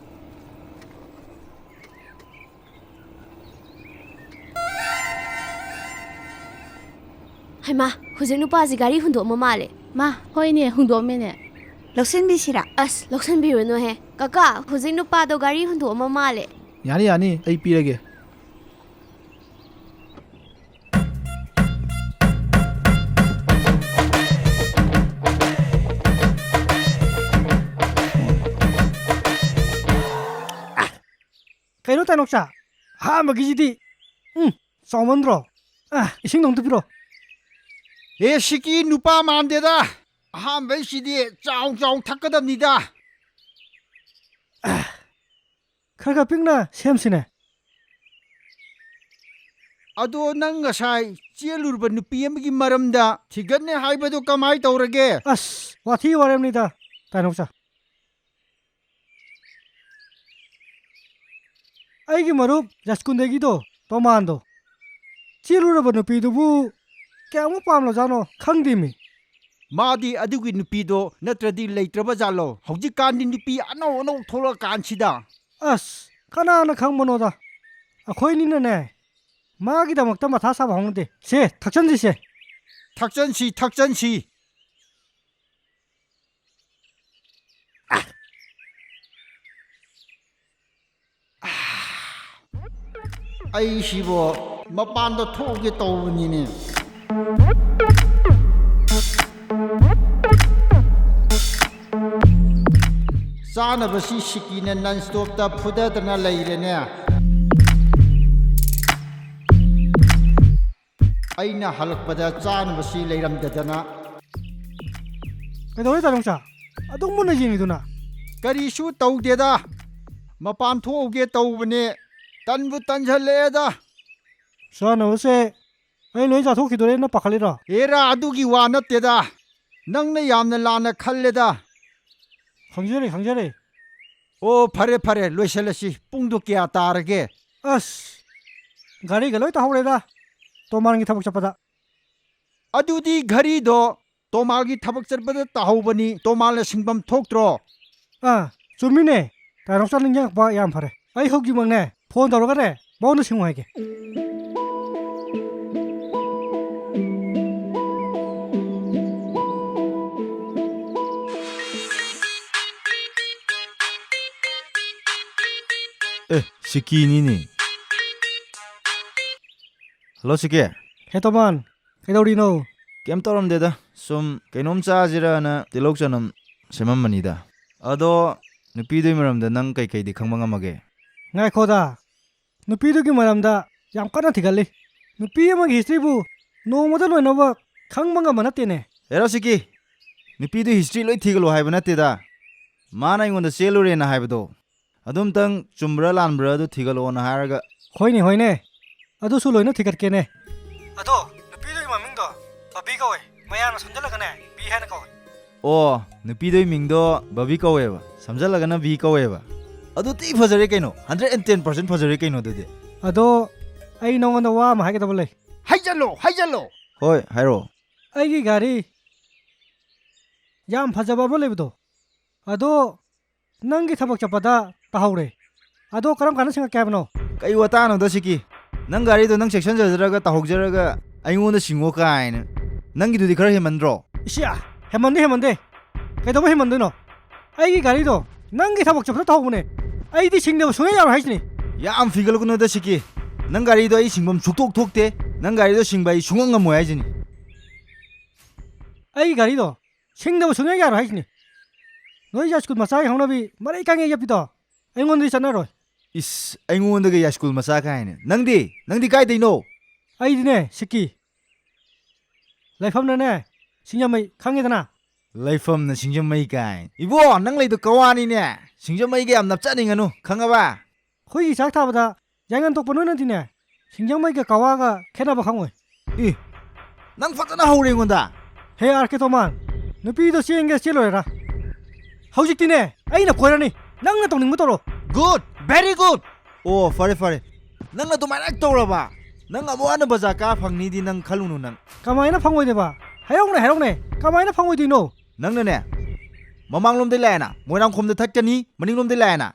ꯍꯩꯃꯥ, ꯍꯧꯖꯤꯛ ꯅꯨꯄꯥꯁꯤ ꯒꯥꯔꯤ ꯍꯨꯟꯗꯣꯛꯑꯝꯃ ꯃꯥꯜꯂꯦ꯫ ꯃꯥ, ꯍꯣꯏꯅꯦ, ꯍꯨꯟꯗꯣꯛꯑꯝꯃꯦꯅꯦ꯫ ꯂꯧꯁꯤꯟꯕꯤꯁꯤꯔꯥ? ꯑꯁ, ꯂꯧꯁꯤꯟꯕꯤꯔꯨꯅꯨꯍꯦ꯫ ꯀꯀꯥ, ꯍꯧꯖꯤꯛ ꯅꯨꯄꯥꯗꯣ ꯒꯥꯔꯤ ꯍꯨꯟꯗꯣꯛꯑꯝꯃ ꯃꯥꯜꯂꯦ꯫ ꯌꯥꯅꯤ, ꯌꯥꯅꯤ, ꯑꯩ ꯄꯤꯔꯒꯦ꯫ ꯀꯩꯅꯣ ꯇꯥꯅꯣꯛꯆꯥ? ꯑꯍꯥꯟꯕꯒꯤꯁꯤꯗꯤ, ꯎꯝ, ꯆꯥꯎꯃꯟꯗ꯭ꯔꯣ? ꯑ, ꯏꯁꯤꯡꯗꯣ ꯑꯝꯇ ꯄꯤꯔꯛꯑꯣ꯫ ꯑꯦ, ꯁꯤꯀꯤ ꯅꯨꯄꯥ ꯃꯥꯟꯗꯦꯗ꯫ ꯑꯍꯥꯟꯕꯩꯁꯤꯗꯤ ꯆꯥꯎ ꯆꯥꯎ ꯊꯛꯀꯗꯕꯅꯤꯗ꯫ ꯈꯔ ꯈꯔ ꯄꯤꯛꯅ ꯁꯦꯝꯁꯤꯅꯦ꯫ ꯑꯗꯣ ꯅꯪ ꯉꯁꯥꯏ ꯆꯦꯜꯂꯨꯔꯕ ꯅꯨꯄꯤ ꯑꯃꯒꯤ ꯃꯔꯝꯗ ꯊꯤꯒꯠꯅꯦ ꯍꯥꯏꯕꯗꯣ ꯀꯃꯥꯏ ꯇꯧꯔꯒꯦ? ꯑꯁ, ꯋꯥꯊꯤ ꯋꯥꯔꯦꯝꯅꯤꯗ, ꯇꯥꯅꯣꯛꯆꯥ꯫ ꯑꯩꯒꯤ ꯃꯔꯨꯞ ꯖꯁꯀꯨꯟꯗꯒꯤꯗꯣ, ꯇꯣꯃꯥꯟꯗꯣ, ꯆꯦꯜꯂꯨꯔꯕ ꯅꯨꯄꯤꯗꯨꯕꯨ ꯀꯌꯥꯃꯨꯛ ꯄꯥꯝꯂꯖꯥꯠꯅꯣ ꯈꯪꯗꯦꯃꯤ꯫ ꯃꯥꯗꯤ ꯑꯗꯨꯒꯤ ꯅꯨꯄꯤꯗꯣ ꯅꯠꯇ꯭ꯔꯗꯤ ꯂꯩꯇ꯭ꯔꯕ ꯖꯥꯠꯂꯣ? ꯍꯧꯖꯤꯛꯀꯥꯟꯗꯤ ꯅꯨꯄꯤ ꯑꯅꯧ ꯑꯅꯧ ꯊꯣꯛꯂꯛꯑꯀꯥꯟꯁꯤꯗ꯫ ꯑꯁ, ꯀꯅꯥꯅ ꯈꯪꯕꯅꯣꯗ? ꯑꯩꯈꯣꯏꯅꯤꯅꯅꯦ, ꯃꯥꯒꯤꯗꯃꯛꯇ ꯃꯊꯥ ꯁꯥꯕ ꯍꯧꯅꯗꯦ꯫ ꯁꯦ, ꯊꯛꯆꯟꯁꯤ ꯁꯦ꯫ ꯊꯛꯆꯟꯁꯤ, ꯊꯛꯆꯟꯁꯤ꯫ ꯑꯩꯁꯤꯕꯣ ꯃꯄꯥꯟꯗ ꯊꯣꯛꯎꯒꯦ ꯇꯧꯕꯅꯤꯅꯦ꯫ ꯆꯥꯅꯕꯁꯤ ꯁꯤꯀꯤꯅ ꯅꯟ ꯁ꯭ꯇꯣꯞꯇ ꯐꯨꯗꯗꯅ ꯂꯩꯔꯦꯅꯦ꯫ ꯑꯩꯅ ꯍꯜꯂꯛꯄꯗ ꯆꯥꯅꯕꯁꯤ ꯂꯩꯔꯝꯗꯗꯅ꯫ ꯀꯩꯗꯧꯔꯦ ꯇꯥꯅꯨꯡꯆꯥ? ꯑꯗꯨꯝ ꯃꯨꯟꯅ ꯌꯦꯡꯉꯤꯗꯨꯅ? ꯀꯔꯤꯁꯨ ꯇꯧꯗꯦꯗ꯫ ꯃꯄꯥꯟ ꯊꯣꯛꯎꯒꯦ ꯇꯧꯕꯅꯦ꯫ ꯇꯟꯕꯨ ꯇꯟꯁꯜꯂꯛꯑꯦꯗ꯫ ꯆꯥꯅꯕꯁꯦ ꯑꯩ ꯂꯣꯏ ꯆꯥꯊꯣꯛꯈꯤꯗꯣꯔꯦꯅ ꯄꯥꯈꯠꯂꯤꯔꯣ? ꯑꯦꯔꯥ, ꯑꯗꯨꯒꯤ ꯋꯥ ꯅꯠꯇꯦꯗ꯫ ꯅꯪꯅ ꯌꯥꯝꯅ ꯂꯥꯟꯅ ꯈꯜꯂꯦꯗ꯫ ꯈꯪꯖꯔꯦ, ꯈꯪꯖꯔꯦ꯫ ꯑꯣ, ꯐꯔꯦ, ꯐꯔꯦ, ꯂꯣꯏꯁꯤꯜꯂꯁꯤ꯫ ꯄꯨꯡꯗꯣ ꯀꯌꯥ ꯇꯥꯔꯒꯦ? ꯑꯁ, ꯘꯔꯤꯒ ꯂꯣꯏ ꯇꯥꯍꯧꯔꯦꯗ, ꯇꯣꯃꯥꯟꯒꯤ ꯊꯕꯛ ꯆꯠꯄꯗ꯫ ꯑꯗꯨꯗꯤ ꯘꯔꯤꯗꯣ ꯇꯣꯃꯥꯜꯒꯤ ꯊꯕꯛ ꯆꯠꯄꯗ ꯇꯥꯍꯧꯕꯅꯤ꯫ ꯇꯣꯃꯥꯜꯅ ꯁꯤꯡꯐꯝ ꯊꯣꯛꯇ꯭ꯔꯣ? ꯑꯥ, ꯆꯨꯝꯃꯤꯅꯦ꯫ ꯇꯥꯏꯔꯣꯡꯆꯥ ꯅꯤꯡꯁꯤꯡꯉꯛꯄ ꯌꯥꯝ ꯐꯔꯦ꯫ ꯑꯩ ꯍꯧꯖꯤꯛꯃꯛꯅꯦ ꯐꯣꯟ ꯇꯧꯔꯒꯅꯦ ꯃꯉꯣꯟꯗ ꯁꯤꯡꯉꯨ ꯍꯥꯏꯒꯦ꯫ ꯑꯦ, ꯁꯤꯀꯤꯅꯤꯅꯦ꯫ ꯍꯜꯂꯣ, ꯁꯤꯀꯤ꯫ ꯍꯦ ꯇꯣꯃꯥꯟ, ꯀꯩꯗꯧꯔꯤꯅꯣ? ꯀꯩꯝ ꯇꯧꯔꯝꯗꯦꯗ, ꯁꯨꯝ ꯀꯩꯅꯣꯝ ꯆꯥꯁꯤꯔꯅ ꯇꯤꯜꯍꯧ ꯆꯅꯝ ꯁꯦꯝꯃꯝꯕꯅꯤꯗ꯫ ꯑꯗꯣ ꯅꯨꯄꯤꯗꯨꯒꯤ ꯃꯔꯝꯗ ꯅꯪ ꯀꯩꯀꯩꯗꯤ ꯈꯪꯕ ꯉꯝꯃꯒꯦ? ꯉꯥꯏꯈꯣꯗ, ꯅꯨꯄꯤꯗꯨꯒꯤ ꯃꯔꯝꯗ ꯌꯥꯝ ꯀꯟꯅ ꯊꯤꯒꯠꯂꯤ꯫ ꯅꯨꯄꯤ ꯑꯃꯒꯤ ꯍꯤꯁꯇ꯭ꯔꯤꯕꯨ ꯅꯣꯡꯃꯗ ꯂꯣꯏꯅꯃꯛ ꯈꯪꯕ ꯉꯝꯕ ꯅꯠꯇꯦꯅꯦ꯫ ꯍꯦꯔꯥ ꯁꯤꯀꯤ, ꯅꯨꯄꯤꯗꯨ ꯍꯤꯁꯇ꯭ꯔꯤ ꯂꯣꯏ ꯊꯤꯒꯠꯂꯣ ꯍꯥꯏꯕ ꯅꯠꯇꯦꯗ꯫ ꯃꯥꯅ ꯑꯩꯉꯣꯟꯗ ꯆꯦꯜꯂꯨꯔꯦꯅ ꯍꯥꯏꯕꯗꯣ, ꯑꯗꯨꯝꯇꯪ ꯆꯨꯝꯕ꯭ꯔꯥ ꯂꯥꯟꯕ꯭ꯔꯥ ꯑꯗꯨ ꯊꯤꯒꯠꯂꯛꯑꯣꯅ ꯍꯥꯏꯔꯒ꯫ ꯍꯣꯏꯅꯦ, ꯍꯣꯏꯅꯦ, ꯑꯗꯨꯁꯨ ꯂꯣꯏꯅ ꯊꯤꯒꯠꯀꯦꯅꯦ꯫ ꯑꯗꯣ ꯅꯨꯄꯤꯗꯨꯒꯤ ꯃꯃꯤꯡꯗꯣ ꯕꯕꯤ ꯀꯧꯋꯦ, ꯃꯌꯥꯝꯅ ꯁꯝꯖꯜꯂꯒꯅꯦ ꯕꯤ ꯍꯥꯏꯅ ꯀꯧꯋꯦ꯫ ꯑꯣ, ꯅꯨꯄꯤꯗꯨꯒꯤ ꯃꯤꯡꯗꯣ ꯕꯕꯤ ꯀꯧꯋꯦꯕ, ꯁꯝꯖꯜꯂꯒꯅ ꯕꯤ ꯀꯧꯋꯦꯕ꯫ ꯑꯗꯨ ꯊꯤ ꯐꯖꯔꯦ ꯀꯩꯅꯣ, ꯍꯟꯗ꯭ꯔꯦꯠ ꯑꯦꯟ ꯇꯦꯟ ꯄꯥꯔꯁꯦꯟ ꯐꯖꯔꯦ ꯀꯩꯅꯣ ꯑꯗꯨꯗꯤ꯫ ꯑꯗꯣ ꯑꯩ ꯅꯉꯣꯟꯗ ꯋꯥ ꯑꯃ ꯍꯥꯏꯒꯗꯕ ꯂꯩ꯫ ꯍꯥꯏꯖꯜꯂꯣ, ꯍꯥꯏꯖꯜꯂꯣ꯫ ꯍꯣꯏ, ꯍꯥꯏꯔꯛꯑꯣ꯫ ꯑꯩꯒꯤ ꯒꯥꯔꯤ ꯌꯥꯝ ꯐꯖꯕ ꯑꯃ ꯂꯩꯕꯗꯣ, ꯑꯗꯣ ꯅꯪꯒꯤ ꯊꯕꯛ ꯆꯠꯄꯗ ꯇꯥꯍꯧꯔꯦ꯫ ꯑꯗꯣ ꯀꯔꯝ ꯀꯥꯟꯗ ꯁꯤꯡꯉꯛꯀꯦ ꯍꯥꯏꯕꯅꯣ? ꯀꯩ ꯋꯥꯇꯥꯅꯣꯗ ꯁꯤꯀꯤ? ꯅꯪ ꯒꯥꯔꯤꯗꯣ ꯅꯪ ꯆꯦꯛꯁꯤꯟꯖꯗ꯭ꯔꯒ ꯇꯥꯍꯧꯖꯔꯒ ꯑꯩꯉꯣꯟꯗ ꯁꯤꯡꯉꯣ ꯀꯥꯏꯅ꯫ ꯅꯪꯒꯤꯗꯨꯗꯤ ꯈꯔ ꯍꯦꯟꯃꯟꯗ꯭ꯔꯣ? ꯏꯁꯤꯌꯥ, ꯍꯦꯟꯃꯟꯗꯦ, ꯍꯦꯟꯃꯟꯗꯦ꯫ ꯀꯩꯗꯧꯕ ꯍꯦꯟꯃꯟꯗꯣꯏꯅꯣ? ꯑꯩꯒꯤ ꯒꯥꯔꯤꯗꯣ ꯅꯪꯒꯤ ꯊꯕꯛ ꯆꯠꯄꯗ ꯇꯥꯍꯧꯕꯅꯦ꯫ ꯑꯩꯗꯤ ꯁꯤꯡꯗꯕ ꯁꯨꯡꯌꯥ ꯌꯥꯔꯣꯏ ꯍꯥꯏꯁꯤꯅꯤ꯫ ꯌꯥꯝ ꯐꯤꯒꯠꯂꯛꯀꯅꯨꯗ ꯁꯤꯀꯤ꯫ ꯅꯪ ꯒꯥꯔꯤꯗꯣ ꯑꯩ ꯁꯤꯡꯐꯝ ꯁꯨꯛꯊꯣꯛ ꯊꯣꯛꯇꯦ꯫ ꯅꯪ ꯒꯥꯔꯤꯗꯣ ꯁꯤꯡꯕ ꯑꯩ ꯁꯨꯡꯉꯝ ꯉꯝꯃꯣꯏ ꯍꯥꯏꯁꯤꯅꯤ꯫ ꯑꯩ ꯒꯥꯔꯤꯗꯣ ꯁꯤꯡꯗꯕ ꯁꯨꯡꯌꯥ ꯌꯥꯔꯣꯏ ꯍꯥꯏꯁꯤꯅꯤ꯫ ꯅꯣꯏ ꯌꯥꯏꯁ꯭ꯀꯨꯜ ꯃꯆꯥꯒꯤ ꯍꯧꯅꯕꯤ ꯃꯔꯩ ꯀꯥꯡꯉꯦ ꯌꯦꯞꯄꯤꯗꯣ ꯑꯩꯉꯣꯟꯗꯗꯤ ꯆꯠꯅꯔꯣꯏ꯫ ꯏꯁ, ꯑꯩꯉꯣꯟꯗꯒ ꯌꯥꯏꯁ꯭ꯀꯨꯜ ꯃꯆꯥ ꯀꯥꯏꯅ꯫ ꯅꯪꯗꯤ, ꯅꯪꯗꯤ ꯀꯥꯏꯗꯩꯅꯣ? ꯑꯩꯗꯤꯅꯦ, ꯁꯤꯀꯤ꯫ ꯂꯩꯐꯝꯅꯅꯦ, ꯁꯤꯡꯖꯃꯩ, ꯈꯪꯉꯦꯗꯅ? ꯂꯩꯐꯝꯅ ꯁꯤꯡꯖꯃꯩ ꯀꯥꯏ꯫ ꯏꯕꯣ, ꯅꯪ ꯂꯩꯗꯣ ꯀꯋꯥꯅꯤꯅꯦ꯫ ꯁꯤꯡꯖꯃꯩꯒ ꯌꯥꯝ ꯅꯞꯆꯅꯤꯡꯉꯅꯨ, ꯈꯪꯉꯕ? ꯑꯩꯈꯣꯏꯒꯤ ꯆꯥꯛ ꯊꯥꯕꯗ ꯌꯥꯏꯉꯟ ꯇꯣꯛꯄ ꯅꯣꯏꯅꯗꯤꯅꯦ, ꯁꯤꯡꯖꯃꯩꯒ ꯀꯋꯥꯒ ꯈꯦꯠꯅꯕ ꯈꯪꯉꯣꯏ꯫ ꯏ, ꯅꯪ ꯐꯖꯅ ꯍꯧꯔꯦ ꯑꯩꯉꯣꯟꯗ꯫ ꯍꯦ, ꯑꯥꯔ ꯀꯦ ꯇꯣꯃꯥꯟ, ꯅꯨꯄꯤꯗꯣ ꯆꯦꯟꯒꯦ ꯆꯦꯜꯂꯣꯏꯔꯥ? ꯍꯧꯖꯤꯛꯇꯤꯅꯦ, ꯑꯩꯅ ꯀꯣꯏꯔꯅꯤ꯫ ꯅꯪꯅ ꯇꯧꯅꯤꯡꯕ ꯇꯧꯔꯣ꯫ Good, very good. ꯑꯣ, ꯐꯔꯦ, ꯐꯔꯦ꯫ ꯅꯪꯅ ꯑꯗꯨꯃꯥꯏꯅ ꯇꯧꯔꯕ? ꯅꯪ ꯑꯃꯨꯛ ꯍꯟꯅ ꯕꯖꯥꯔ ꯀꯥ ꯐꯪꯅꯤꯗꯤ ꯅꯪ ꯈꯜꯂꯨꯅꯨ ꯅꯪ꯫ ꯀꯃꯥꯏꯅ ꯐꯪꯉꯣꯏꯗꯣꯏꯕ? ꯍꯥꯏꯔꯛꯎꯅꯦ, ꯍꯥꯏꯔꯛꯎꯅꯦ꯫ ꯀꯃꯥꯏꯅ ꯐꯪꯉꯣꯏꯗꯣꯏꯅꯣ? ꯅꯪꯅꯅꯦ, ꯃꯃꯥꯡꯂꯣꯝꯗꯩ ꯂꯥꯛꯑꯦꯅ, ꯃꯣꯏꯔꯥꯡꯈꯣꯝꯗ ꯊꯠꯀꯅꯤ, ꯃꯅꯤꯡꯂꯣꯝꯗꯩ ꯂꯥꯛꯑꯦꯅ,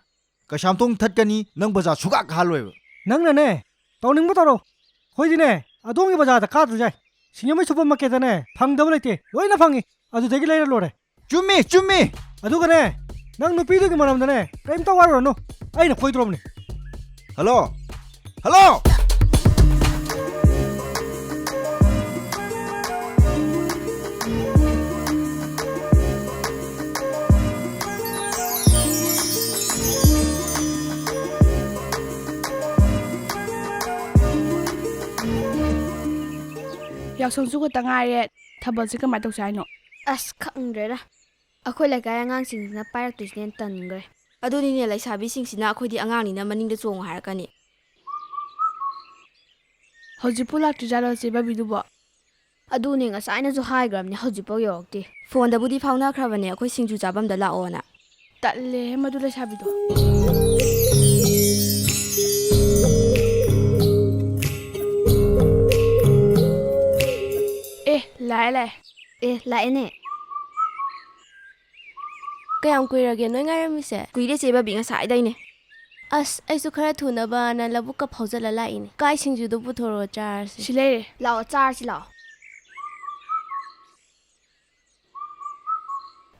ꯀꯩꯁꯥꯝꯊꯣꯡ ꯊꯠꯀꯅꯤ, ꯅꯪ ꯕꯖꯥꯔ ꯁꯨꯀꯥ ꯀꯥꯍꯜꯂꯣꯏꯕ꯫ ꯅꯪꯅꯅꯦ, ꯇꯧꯅꯤꯡꯕ ꯇꯧꯔꯣ꯫ ꯑꯩꯈꯣꯏꯗꯤꯅꯦ, ꯑꯗꯣꯝꯒꯤ ꯕꯖꯥꯔꯗ ꯀꯥꯗ꯭ꯔꯁꯨ ꯌꯥꯏ꯫ ꯁꯤꯡꯖꯃꯩ ꯁꯨꯄꯔ ꯃꯥꯔꯀꯦꯠꯇꯅꯦ, ꯐꯪꯗꯕ ꯂꯩꯇꯦ, ꯂꯣꯏꯅ ꯐꯪꯉꯤ꯫ ꯑꯗꯨꯗꯒꯤ ꯂꯩꯔ ꯂꯣꯏꯔꯦ꯫ ꯆꯨꯝꯃꯤ, ꯆꯨꯝꯃꯤ꯫ ꯑꯗꯨꯒꯅꯦ, ꯅꯪ ꯅꯨꯄꯤꯗꯨꯒꯤ ꯃꯔꯝꯗꯅꯦ, ꯀꯔꯤꯝꯇ ꯋꯥꯔꯨꯔꯅꯨ꯫ ꯑꯩꯅ ꯀꯣꯏꯗ꯭ꯔꯣꯕꯅꯤ꯫ ꯍꯜꯂꯣ? ꯍꯜꯂꯣ? ꯌꯥꯎꯁꯪꯁꯨ ꯈꯛꯇ ꯉꯥꯏꯔꯦ, ꯊꯥꯕꯜꯁꯦ ꯀꯃꯥꯏꯅ ꯇꯧꯁꯦ ꯍꯥꯏꯅꯣ? ꯑꯁ, ꯈꯪꯗ꯭ꯔꯦꯗ꯫ ꯑꯩꯈꯣꯏ ꯂꯩꯀꯥꯏ ꯑꯉꯥꯡꯁꯤꯡꯁꯤꯅ ꯄꯥꯏꯔꯛꯇꯣꯏꯁꯤꯅ ꯇꯟꯈ꯭ꯔꯦ꯫ ꯑꯗꯨꯅꯤꯅꯦ, ꯂꯩꯁꯥꯕꯤꯁꯤꯡꯁꯤꯅ ꯑꯩꯈꯣꯏꯗꯤ ꯑꯉꯥꯡꯅꯤꯅ ꯃꯅꯤꯡꯗ ꯆꯣꯡꯉꯣ ꯍꯥꯏꯔꯛꯀꯅꯤ꯫ ꯍꯧꯖꯤꯛꯄꯨ ꯂꯥꯛꯇ꯭ꯔꯤꯖꯥꯠꯂꯣ ꯆꯦ ꯕꯕꯤꯗꯨꯕꯣ? ꯑꯗꯨꯅꯦ, ꯉꯁꯥꯏꯅꯁꯨ ꯍꯥꯏꯈ꯭ꯔꯕꯅꯦ, ꯍꯧꯖꯤꯛꯐꯥꯎ ꯌꯧꯔꯛꯇꯦ꯫ ꯐꯣꯟꯗꯕꯨꯗꯤ ꯐꯥꯎꯅꯈ꯭ꯔꯕꯅꯦ, ꯑꯩꯈꯣꯏ ꯁꯤꯡꯖꯨ ꯆꯥꯐꯝꯗ ꯂꯥꯛꯑꯣꯅ꯫ ꯇꯜꯂꯦꯍꯦ ꯃꯗꯨ ꯂꯩꯁꯥꯕꯤꯗꯣ꯫ ꯑꯦ, ꯂꯥꯛꯑꯦ, ꯂꯥꯛꯑꯦ꯫ ꯑꯦ, ꯂꯥꯛꯑꯦꯅꯦ꯫ ꯀꯌꯥꯝ ꯀꯨꯏꯔꯒꯦ ꯅꯣꯏ ꯉꯥꯏꯔꯝꯃꯤꯁꯦ? ꯀꯨꯏꯔꯦ ꯆꯦ ꯕꯕꯤ, ꯉꯁꯥꯏꯗꯩꯅꯦ꯫ ꯑꯁ, ꯑꯩꯁꯨ ꯈꯔ ꯊꯨꯅꯕꯅ ꯂꯧꯕꯨꯛꯀ ꯐꯥꯎꯖꯜꯂ ꯂꯥꯛꯏꯅꯦ꯫ ꯀꯥꯏ ꯁꯤꯡꯖꯨꯗꯣ ꯄꯨꯊꯣꯔꯛꯑꯣ ꯆꯥꯔꯁꯤ꯫ ꯁꯤ ꯂꯩꯔꯦ꯫ ꯂꯥꯛꯑꯣ, ꯆꯥꯔꯁꯤ ꯂꯥꯛꯑꯣ꯫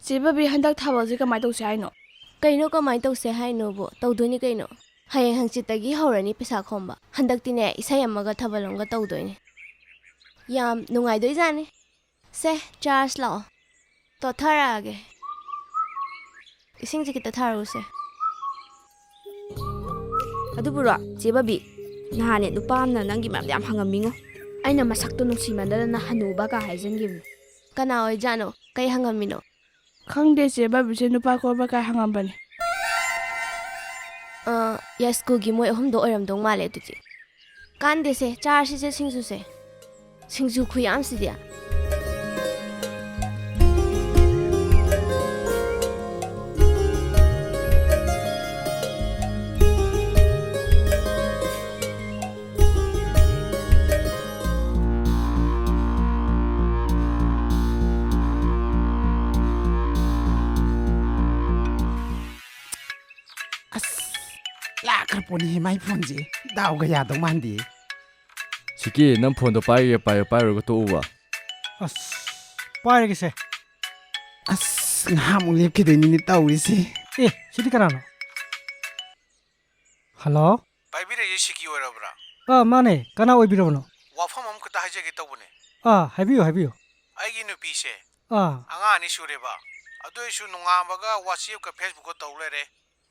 ꯆꯦ ꯕꯕꯤ, ꯍꯟꯗꯛ ꯊꯥꯕꯜꯁꯦ ꯀꯃꯥꯏ ꯇꯧꯁꯦ ꯍꯥꯏꯅꯣ? ꯀꯩꯅꯣ ꯀꯃꯥꯏ ꯇꯧꯁꯦ ꯍꯥꯏꯅꯣꯕꯣ? ꯇꯧꯗꯣꯏꯅꯤ ꯀꯩꯅꯣ꯫ ꯍꯌꯦꯡ ꯍꯪꯆꯤꯠꯇꯒꯤ ꯍꯧꯔꯅꯤ ꯄꯩꯁꯥ ꯈꯣꯝꯕ꯫ ꯍꯟꯗꯛꯇꯤꯅꯦ, ꯏꯁꯩ ꯑꯃꯒ ꯊꯥꯕꯜ ꯑꯃꯒ ꯇꯧꯗꯣꯏꯅꯦ꯫ ꯌꯥꯝ ꯅꯨꯡꯉꯥꯏꯗꯣꯏꯖꯥꯠꯅꯤ꯫ ꯁꯦ, ꯆꯥꯔꯖ ꯂꯥꯛꯑꯣ꯫ ꯇꯣꯠꯊꯔꯛꯑꯒꯦ꯫ ꯏꯁꯤꯡꯁꯦ ꯈꯤꯇ ꯊꯥꯔꯛꯎꯁꯦ꯫ ꯑꯗꯨꯕꯨꯔꯣ, ꯆꯦ ꯕꯕꯤ, ꯅꯍꯥꯟꯅꯦ ꯅꯨꯄꯥ ꯑꯃꯅ ꯅꯪꯒꯤ ꯃꯔꯝꯗ ꯌꯥꯝ ꯍꯪꯉꯝꯃꯤꯉꯣ꯫ ꯑꯩꯅ ꯃꯁꯛꯇꯣ ꯅꯨꯡꯁꯤꯃꯟꯗꯗꯅ ꯍꯅꯨꯕ ꯀꯥ ꯍꯥꯏꯖꯟꯈꯤꯕꯅꯤ꯫ ꯀꯅꯥ ꯑꯣꯏꯖꯥꯠꯅꯣ? ꯀꯩ ꯍꯪꯉꯝꯃꯤꯅꯣ? ꯈꯪꯗꯦ ꯆꯦ, ꯕꯕꯤꯁꯦ ꯅꯨꯄꯥ ꯀꯣꯏꯕ ꯀꯥꯏ ꯍꯪꯉꯝꯕꯅꯦ꯫ ꯑ, ꯌꯥꯏꯁ꯭ꯀꯨꯜꯒꯤ ꯃꯣꯏ ꯑꯍꯨꯝꯗꯣ ꯑꯣꯏꯔꯝꯗꯧ ꯃꯥꯜꯂꯦ ꯑꯗꯨꯗꯤ꯫ ꯀꯥꯟꯗꯦꯁꯦ, ꯆꯥꯔꯁꯤꯁꯦ ꯁꯤꯡꯖꯨꯁꯦ꯫ ꯁꯤꯡꯖꯨ ꯈꯨꯌꯥꯝꯁꯤꯗꯤ꯫ ꯑꯁ, ꯂꯥꯛꯈ꯭ꯔ ꯄꯣꯠꯅꯤꯍꯦ ꯃꯥꯏ ꯐꯣꯟꯁꯦ꯫ ꯗꯥꯎꯒ ꯌꯥꯗꯧ ꯃꯥꯟꯗꯦ꯫ ꯁꯤꯀꯤ, ꯅꯪ ꯐꯣꯟꯗꯣ ꯄꯥꯏꯒꯦ ꯄꯥꯏꯌꯨ, ꯄꯥꯏꯔꯨꯔꯒ ꯇꯣꯛꯎꯕ꯫ ꯑꯁ, ꯄꯥꯏꯔꯒꯦꯁꯦ꯫ ꯑꯁ, ꯉꯥꯏꯍꯥꯛꯃꯨꯛ ꯂꯦꯞꯈꯤꯗꯣꯏꯅꯤꯅꯦ ꯇꯧꯔꯤꯁꯦ꯫ ꯑꯦ, ꯁꯤꯗꯤ ꯀꯅꯥꯅꯣ? ꯍꯜꯂꯣ? ꯄꯥꯏꯕꯤꯔꯛꯏꯁꯦ ꯁꯤꯀꯤ ꯑꯣꯏꯔꯕ꯭ꯔꯥ? ꯑꯥ, ꯃꯥꯅꯦ꯫ ꯀꯅꯥ ꯑꯣꯏꯕꯤꯔꯕꯅꯣ? ꯋꯥꯐꯝ ꯑꯃꯈꯛꯇ ꯍꯥꯏꯖꯒꯦ ꯇꯧꯕꯅꯦ꯫ ꯑꯥ, ꯍꯥꯏꯕꯤꯌꯨ, ꯍꯥꯏꯕꯤꯌꯨ꯫ ꯑꯩꯒꯤ ꯅꯨꯄꯤꯁꯦ ꯑꯥ꯫ ꯑꯉꯥꯡ ꯑꯅꯤ ꯁꯨꯔꯦꯕ꯫ ꯑꯗꯨ ꯑꯣꯏꯁꯨ ꯅꯣꯡꯉꯥꯟꯕꯒ WhatsApp-ꯀ Facebook-ꯀ ꯇꯧ ꯂꯩꯔꯦ꯫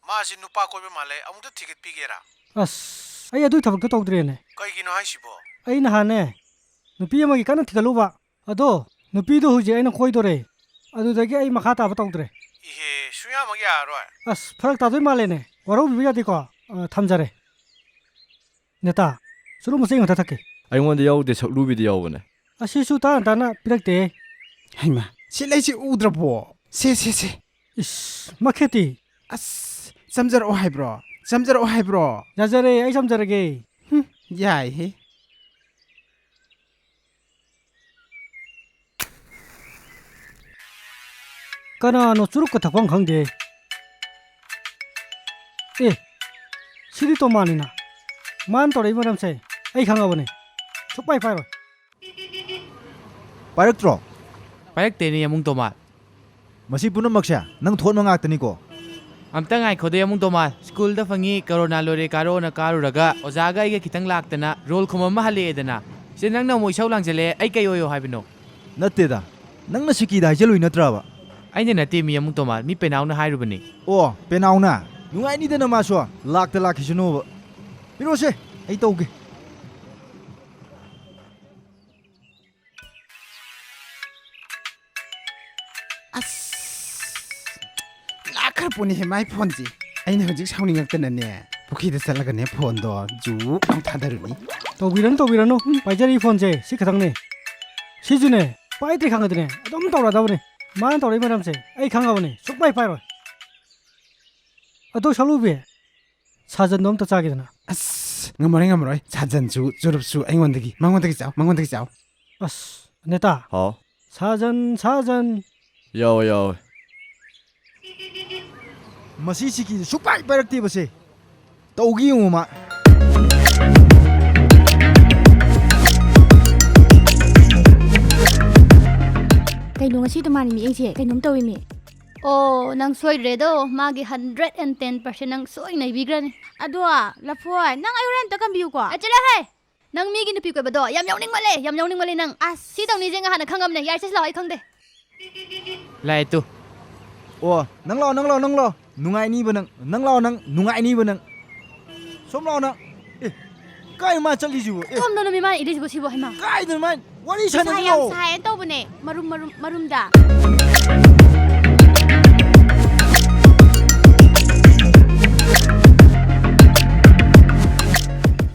ꯃꯥꯁꯤ ꯅꯨꯄꯥ ꯀꯣꯏꯕ ꯃꯥꯜꯂꯦ, ꯑꯃꯨꯛꯇ ꯊꯤꯒꯠꯄꯤꯒꯦꯔꯥ? ꯑꯁ, ꯑꯩ ꯑꯗꯨꯒꯤ ꯊꯕꯛꯇꯣ ꯇꯧꯗ꯭ꯔꯦꯅꯦ꯫ ꯀꯩꯒꯤꯅꯣ ꯍꯥꯏꯁꯤꯕꯣ? ꯑꯩ ꯅꯍꯥꯟꯅꯦ, ꯅꯨꯄꯤ ꯑꯃꯒꯤ ꯀꯟꯅ ꯊꯤꯒꯠꯂꯨꯕ꯫ ꯑꯗꯣ, ꯅꯨꯄꯤꯗꯣ ꯍꯧꯖꯤꯛ ꯑꯩꯅ ꯀꯣꯏꯗꯣꯔꯦ꯫ ꯑꯗꯨꯗꯒꯤ ꯑꯩ ꯃꯈꯥ ꯇꯥꯕ ꯇꯧꯗ꯭ꯔꯦ꯫ ꯏꯍꯦ, ꯁꯨꯡꯌꯥꯃꯛ ꯌꯥꯔꯔꯣꯏ꯫ ꯑꯁ, ꯐꯔꯛ ꯇꯥꯗꯣꯏ ꯃꯥꯜꯂꯦꯅꯦ꯫ ꯋꯥꯔꯧꯕꯤꯕ ꯌꯥꯗꯦꯀꯣ꯫ ꯑ, ꯊꯝꯖꯔꯦ꯫ ꯅꯦꯇꯥ, ꯆꯨꯔꯨꯞ ꯃꯆꯦ ꯑꯃꯇ ꯊꯛꯀꯦ꯫ ꯑꯩꯉꯣꯟꯗ ꯌꯥꯎꯗꯦ, ꯁꯛꯂꯨꯕꯤꯗ ꯌꯥꯎꯕꯅꯦ꯫ ꯑꯁꯤꯁꯨ ꯇꯥꯅ ꯇꯥꯅ ꯄꯤꯔꯛꯇꯦ꯫ ꯍꯩꯃꯥ, ꯁꯤ ꯂꯩꯁꯤ ꯎꯗ꯭ꯔꯕꯣ? ꯁꯦ, ꯁꯦ, ꯁꯦ꯫ ꯏꯁ, ꯃꯈꯦꯇꯤ꯫ ꯑꯁ, ꯆꯝꯖꯔꯛꯑꯣ ꯍꯥꯏꯕ꯭ꯔꯣ? ꯆꯝꯖꯔꯛꯑꯣ ꯍꯥꯏꯕ꯭ꯔꯣ? ꯌꯥꯖꯔꯦ, ꯑꯩ ꯆꯝꯖꯔꯒꯦ꯫ ꯍꯨꯝ, ꯌꯥꯏꯍꯦ꯫ ꯀꯅꯥꯅꯣ ꯆꯨꯔꯨꯞꯀ ꯊꯛꯐꯝ ꯈꯪꯗꯦ? ꯑꯦ, ꯁꯤꯗꯤ ꯇꯣꯃꯥꯅꯤꯅ꯫ ꯃꯥꯅ ꯇꯧꯔꯛꯏ ꯃꯔꯝꯁꯦ ꯑꯩ ꯈꯪꯉꯕꯅꯦ꯫ ꯁꯨꯛꯄꯥꯏ ꯄꯥꯏꯔꯣꯏ꯫ ꯄꯥꯏꯔꯛꯇ꯭ꯔꯣ? ꯄꯥꯏꯔꯛꯇꯦꯅꯦ, ꯌꯥꯝꯕꯨꯡ ꯇꯣꯃꯥ꯫ ꯃꯁꯤ ꯄꯨꯝꯅꯃꯛꯁꯦ ꯅꯪ ꯊꯣꯛꯍꯟꯕ ꯉꯥꯛꯇꯅꯤꯀꯣ꯫ ꯑꯝꯇ ꯉꯥꯏꯈꯣꯗꯦ, ꯑꯃꯨꯛ ꯇꯣꯃꯥ꯫ ꯁ꯭ꯀꯨꯜꯗ ꯐꯪꯉꯤ, ꯀꯣꯔꯣꯅꯥ ꯂꯣꯏꯔꯦ ꯀꯥꯔꯣꯅ ꯀꯥꯔꯨꯔꯒ ꯑꯣꯖꯥꯒ ꯑꯩꯒ ꯈꯤꯇꯪ ꯂꯥꯛꯇꯅ ꯔꯣꯜ ꯈꯨꯝ ꯑꯃ ꯍꯜꯂꯛꯑꯦꯗꯅ꯫ ꯁꯤ ꯅꯪꯅ ꯑꯃꯨꯛ ꯏꯁꯧ ꯂꯥꯡꯁꯤꯜꯂꯦ, ꯑꯩ ꯀꯩ ꯑꯣꯏꯌꯣ ꯍꯥꯏꯕꯅꯣ? ꯅꯠꯇꯦꯗ, ꯅꯪꯅ ꯁꯤꯀꯤꯗ ꯍꯥꯏꯖꯜꯂꯨꯏ ꯅꯠꯇ꯭ꯔꯕ? ꯑꯩꯅ ꯅꯠꯇꯦ, ꯃꯤ ꯑꯃꯨꯛ ꯇꯣꯃꯥ, ꯃꯤ ꯄꯦꯅꯥꯎꯅ ꯍꯥꯏꯔꯨꯕꯅꯤ꯫ ꯑꯣ, ꯄꯦꯅꯥꯎꯅ? ꯅꯨꯡꯉꯥꯏꯅꯤꯗꯅ ꯃꯥꯁꯨ, ꯂꯥꯛꯇ ꯂꯥꯛꯈꯤꯁꯅꯨꯕ꯫ ꯄꯤꯔꯛꯑꯣꯁꯦ, ꯑꯩ ꯇꯧꯒꯦ꯫ ꯑꯁ, ꯂꯥꯛꯈ꯭ꯔ ꯄꯣꯠꯅꯤꯍꯦ ꯃꯥꯏ ꯐꯣꯟꯁꯦ꯫ ꯑꯩꯅ ꯍꯧꯖꯤꯛ ꯁꯥꯎꯅꯤꯡꯉꯛꯇꯅꯅꯦ, ꯄꯨꯈ꯭ꯔꯤꯗ ꯆꯠꯂꯒꯅꯦ ꯐꯣꯟꯗꯣ ꯖꯨ ꯂꯥꯎ ꯊꯥꯗꯔꯨꯅꯤ꯫ ꯇꯧꯕꯤꯔꯅꯨ, ꯇꯧꯕꯤꯔꯅꯨ, ꯄꯥꯏꯖꯔꯤ ꯐꯣꯟꯁꯦ ꯁꯤ ꯈꯛꯇꯪꯅꯦ꯫ ꯁꯤꯁꯨꯅꯦ, ꯄꯥꯏꯗ꯭ꯔꯤ ꯈꯪꯉꯗꯤꯅꯦ ꯑꯗꯨꯝ ꯇꯧꯔꯗꯕꯅꯦ꯫ ꯃꯥꯅ ꯇꯧꯔꯛꯏ ꯃꯔꯝꯁꯦ ꯑꯩ ꯈꯪꯉꯕꯅꯦ, ꯁꯨꯡꯄꯥꯏ ꯄꯥꯏꯔꯣꯏ꯫ ꯑꯗꯣ ꯁꯥꯂꯨꯕꯤ, ꯁꯥꯖꯟꯗꯣ ꯑꯝꯇ ꯆꯥꯒꯦꯗꯅ꯫ ꯑꯁ, ꯉꯝꯃꯔꯣꯏ, ꯉꯝꯃꯔꯣꯏ꯫ ꯁꯥꯖꯟꯁꯨ ꯆꯨꯔꯨꯞꯁꯨ ꯑꯩꯉꯣꯟꯗꯒꯤ, ꯃꯉꯣꯟꯗꯒꯤ ꯆꯥꯎ, ꯃꯉꯣꯟꯗꯒꯤ ꯆꯥꯎ꯫ ꯑꯁ, ꯅꯦꯇꯥ꯫ ꯍꯥꯎ꯫ ꯁꯥꯖꯟ, ꯁꯥꯖꯟ꯫ ꯌꯥꯎꯋꯦ, ꯌꯥꯎꯋꯦ꯫ ꯃꯁꯤ ꯁꯤꯀꯤꯁꯦ ꯁꯨꯡꯄꯥꯏ ꯄꯥꯏꯔꯛꯇꯦꯕꯁꯦ꯫ ꯇꯧꯒꯦ ꯌꯦꯡꯉꯨ ꯃꯥ꯫ ꯀꯩꯅꯣ ꯉꯁꯤ ꯇꯣꯃꯥꯟ ꯃꯤꯠꯌꯦꯡꯁꯦ ꯀꯩꯅꯣꯝ ꯇꯧꯏ ꯃꯤ꯫ ꯑꯣ, ꯅꯪ ꯁꯣꯏꯗ꯭ꯔꯦꯗꯣ꯫ ꯃꯥꯒꯤ hundred and ten percent ꯅꯪ ꯁꯣꯏ ꯅꯩꯕꯤꯈ꯭ꯔꯅꯤ꯫ ꯑꯗꯣ, ꯂꯐꯣꯏ, ꯅꯪ ꯑꯩ ꯍꯣꯔꯦꯟ ꯑꯝꯇ ꯀꯟꯕꯤꯌꯨꯀꯣ꯫ ꯑꯦ, ꯆꯠꯂꯣꯍꯦ! ꯅꯪ ꯃꯤꯒꯤ ꯅꯨꯄꯤ ꯀꯣꯏꯕꯗꯣ ꯌꯥꯝ ꯌꯥꯎꯅꯤꯡꯃꯜꯂꯦ, ꯌꯥꯝ ꯌꯥꯎꯅꯤꯡꯃꯜꯂꯦ ꯅꯪ꯫ ꯑꯁ꯫ ꯁꯤ ꯇꯧꯅꯤꯁꯦ ꯉꯍꯥꯟꯅ ꯈꯪꯉꯝꯅꯦ꯫ ꯌꯥꯔꯦ, ꯆꯠꯁꯤ ꯂꯥꯛꯑꯣ, ꯑꯩ ꯈꯪꯗꯦ꯫ ꯂꯥꯛꯑꯦ ꯇꯨ꯫ ꯑꯣ, ꯅꯪ ꯂꯥꯛꯑꯣ, ꯅꯪ ꯂꯥꯛꯑꯣ, ꯅꯪ ꯂꯥꯛꯑꯣ꯫ ꯅꯨꯡꯉꯥꯏꯅꯤꯕ ꯅꯪ꯫ ꯅꯪ ꯂꯥꯛꯑꯣ, ꯅꯪ ꯅꯨꯡꯉꯥꯏꯅꯤꯕ ꯅꯪ꯫ ꯁꯣꯝ ꯂꯥꯛꯑꯣ ꯅꯪ꯫ ꯑꯦ, ꯀꯥꯏ ꯃꯥ ꯆꯠꯂꯤꯁꯤꯕꯣ? ꯑꯦ꯫ ꯀꯔꯝꯗꯅꯣ ꯃꯤ ꯃꯥꯅ ꯏꯜꯂꯤꯁꯤꯕꯣ ꯁꯤꯕꯣ, ꯍꯩꯃꯥ? ꯀꯥꯏꯗꯅꯣ ꯃꯥ ꯋꯥꯔꯤ ꯅꯨꯡꯁꯥ ꯁꯥꯟꯅꯁꯤ ꯌꯥꯝ ꯂꯥꯛꯑꯣ꯫ ꯁꯥꯏꯌꯦꯅ ꯇꯧꯕꯅꯦ, ꯃꯔꯨꯝ, ꯃꯔꯨꯝ, ꯃꯔꯨꯝꯗ꯫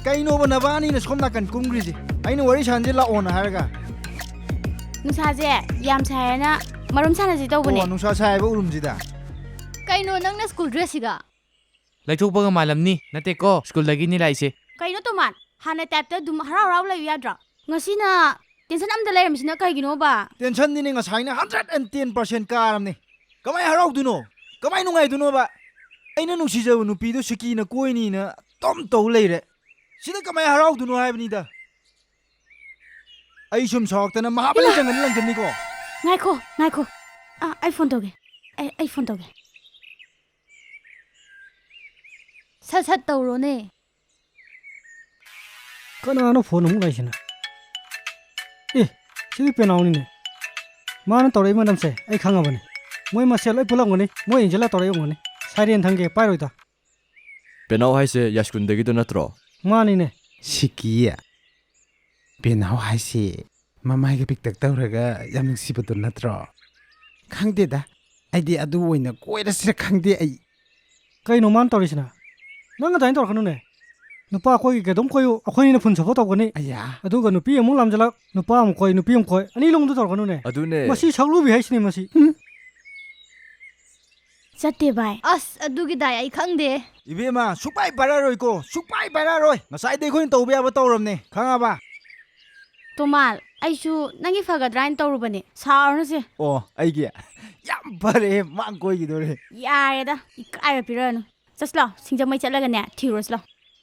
ꯀꯩꯅꯣꯕ ꯅꯕꯥꯅꯤꯅ ꯁꯣꯝ ꯅꯥꯀꯟ ꯀꯨꯝꯈ꯭ꯔꯤꯁꯦ? ꯑꯩꯅ ꯋꯥꯔꯤ ꯁꯥꯟꯅꯁꯤ ꯂꯥꯛꯑꯣꯅ ꯍꯥꯏꯔꯒ꯫ ꯅꯨꯡꯁꯥꯁꯦ ꯌꯥꯝ ꯁꯥꯏꯌꯦꯅ ꯃꯔꯨꯝ ꯁꯥꯟꯅꯁꯤ ꯇꯧꯕꯅꯦ꯫ ꯑꯣ, ꯅꯨꯡꯁꯥ ꯁꯥꯏꯕ ꯎꯔꯨꯝꯁꯤꯗ꯫ ꯀꯩꯅꯣ ꯅꯪꯅ ꯁ꯭ꯀꯨꯜ ꯗ꯭ꯔꯦꯁꯁꯤꯒ? ꯂꯩꯊꯣꯛꯄꯒ ꯃꯥꯜꯂꯝꯅꯤ, ꯅꯠꯇꯦꯀꯣ, ꯁ꯭ꯀꯨꯜꯗꯒꯤꯅꯤ ꯂꯥꯛꯏꯁꯦ꯫ ꯀꯩꯅꯣ ꯇꯣꯃꯥꯟ, ꯍꯥꯟꯅ ꯇꯥꯏꯞꯇ ꯑꯗꯨꯝ ꯍꯔꯥꯎ ꯍꯔꯥꯎ ꯂꯩꯌꯨ ꯌꯥꯗ꯭ꯔꯣ? ꯉꯁꯤꯅ ꯇꯦꯟꯁꯟ ꯑꯝꯗ ꯂꯩꯔꯝꯃꯤꯁꯤꯅ ꯀꯩꯒꯤꯅꯣꯕ? ꯇꯦꯟꯁꯟꯗꯤꯅꯦ ꯉꯁꯥꯏꯅ hundred and ten percent ꯀꯥꯔꯝꯅꯦ꯫ ꯀꯃꯥꯏ ꯍꯔꯥꯎꯗꯣꯏꯅꯣ? ꯀꯃꯥꯏ ꯅꯨꯡꯉꯥꯏꯗꯣꯏꯅꯣꯕ? ꯑꯩꯅ ꯅꯨꯡꯁꯤꯖꯕ ꯅꯨꯄꯤꯗꯣ ꯁꯤꯀꯤꯅ ꯀꯣꯏꯅꯤꯅ ꯑꯗꯨꯝ ꯇꯧ ꯂꯩꯔꯦ꯫ ꯁꯤꯗ ꯀꯃꯥꯏ ꯍꯔꯥꯎꯗꯣꯏꯅꯣ ꯍꯥꯏꯕꯅꯤꯗ꯫ ꯑꯩ ꯁꯨꯝ ꯁꯥꯎꯔꯛꯇꯅ ꯃꯍꯥꯕꯂꯤ ꯏꯃꯥ! ꯖꯪꯒꯜꯗ ꯂꯪꯁꯤꯟꯅꯤꯀꯣ꯫ ꯉꯥꯏꯈꯣ, ꯉꯥꯏꯈꯣ꯫ ꯑ, ꯑꯩ ꯐꯣꯟ ꯇꯧꯒꯦ꯫ ꯑꯩ, ꯑꯩ ꯐꯣꯟ ꯇꯧꯒꯦ꯫ ꯁꯠ ꯁꯠ ꯇꯧꯔꯣꯅꯦ꯫ ꯀꯅꯥꯅꯣ ꯐꯣꯟ ꯑꯃꯨꯛ ꯂꯥꯛꯏꯁꯤꯅ? ꯑꯦ, ꯁꯤꯗꯤ ꯄꯦꯅꯥꯎꯅꯤꯅꯦ꯫ ꯃꯥꯅ ꯇꯧꯔꯛꯏ ꯃꯔꯝꯁꯦ ꯑꯩ ꯈꯪꯉꯕꯅꯤ꯫ ꯃꯣꯏ ꯃꯁꯦꯜ ꯂꯣꯏ ꯄꯨꯜꯂꯝꯒꯅꯤ꯫ ꯃꯣꯏ ꯏꯟꯖꯜꯂ ꯇꯧꯔꯛꯏ ꯑꯣꯏꯔꯝꯒꯅꯤ꯫ ꯁꯥꯏꯔꯦꯟ ꯊꯝꯒꯦ, ꯄꯥꯏꯔꯣꯏꯗ꯫ ꯄꯦꯅꯥꯎ ꯍꯥꯏꯁꯦ ꯌꯥꯏꯁ꯭ꯀꯨꯜꯗꯒꯤꯗꯣ ꯅꯠꯇ꯭ꯔꯣ? ꯃꯥꯅꯤꯅꯦ꯫ ꯁꯤꯀꯤ, ꯄꯦꯅꯥꯎ ꯍꯥꯏꯁꯦ ꯃꯃꯥꯏꯒ ꯄꯤꯛꯇꯛ ꯇꯧꯔꯒ ꯌꯥꯝ ꯅꯨꯡꯁꯤꯕꯗꯣ ꯅꯠꯇ꯭ꯔꯣ? ꯈꯪꯗꯦꯗ, ꯑꯩꯗꯤ ꯑꯗꯨ ꯑꯣꯏꯅ ꯀꯣꯏꯔꯁꯤꯔ ꯈꯪꯗꯦ ꯑꯩ꯫ ꯀꯩꯅꯣ ꯃꯥꯅ ꯇꯧꯔꯤꯁꯤꯅ? ꯅꯪ ꯑꯗꯨꯃꯥꯏꯅ ꯇꯧꯔꯛꯀꯅꯨꯅꯦ꯫ ꯅꯨꯄꯥ ꯑꯩꯈꯣꯏꯒꯤ ꯀꯩꯗꯧꯝ ꯀꯣꯏꯌꯨ, ꯑꯩꯈꯣꯏꯅꯤꯅ ꯐꯨꯟ ꯁꯣꯛꯄ ꯇꯧꯒꯅꯤ꯫ ꯑꯌꯥ꯫ ꯑꯗꯨꯒ ꯅꯨꯄꯤ ꯑꯃꯨꯛ ꯂꯥꯝꯖꯜꯂꯛ, ꯅꯨꯄꯥ ꯑꯃꯨꯛ ꯀꯣꯏ, ꯅꯨꯄꯤ ꯑꯃꯨꯛ ꯀꯣꯏ, ꯑꯅꯤ ꯂꯣꯡꯗ ꯇꯧꯔꯛꯀꯅꯨꯅꯦ꯫ ꯑꯗꯨꯅꯦ꯫ ꯃꯁꯤ ꯁꯛꯂꯨꯕꯤ ꯍꯥꯏꯁꯤꯅꯦ ꯃꯁꯤ꯫ ꯍꯨꯝ꯫ ꯆꯠꯇꯦ ꯚꯥꯏ꯫ ꯑꯁ, ꯑꯗꯨꯒꯤ ꯗꯥꯏ ꯑꯩ ꯈꯪꯗꯦ꯫ ꯏꯕꯦꯝꯃ, ꯁꯨꯛꯄꯥꯏ ꯄꯥꯏꯔꯛꯑꯔꯣꯏꯀꯣ, ꯁꯨꯛꯄꯥꯏ ꯄꯥꯏꯔꯛꯑꯔꯣꯏ꯫ ꯉꯁꯥꯏꯗꯩ ꯑꯩꯈꯣꯏꯅ ꯇꯧꯕ ꯌꯥꯕ ꯇꯧꯔꯕꯅꯦ, ꯈꯪꯉꯕ? ꯇꯣꯃꯥꯜ, ꯑꯩꯁꯨ ꯅꯪꯒꯤ ꯐꯒꯗ꯭ꯔꯥ ꯍꯥꯏꯅ ꯇꯧꯔꯨꯕꯅꯦ, ꯁꯥꯎꯔꯅꯨꯁꯦ꯫ ꯑꯣ, ꯑꯩꯒꯤ? ꯌꯥꯝ ꯐꯔꯦ, ꯃꯥ ꯀꯣꯏꯈꯤꯗꯣꯔꯦ꯫ ꯌꯥꯔꯦꯗ, ꯏꯀꯥꯏꯕ ꯄꯤꯔꯛꯑꯅꯨ꯫ ꯆꯠꯁꯤꯂꯥꯎ, ꯁꯤꯡꯖꯃꯩ ꯆꯠꯂꯒꯅꯦ, ꯊꯤꯔꯨꯔꯁꯤꯂꯥꯎ꯫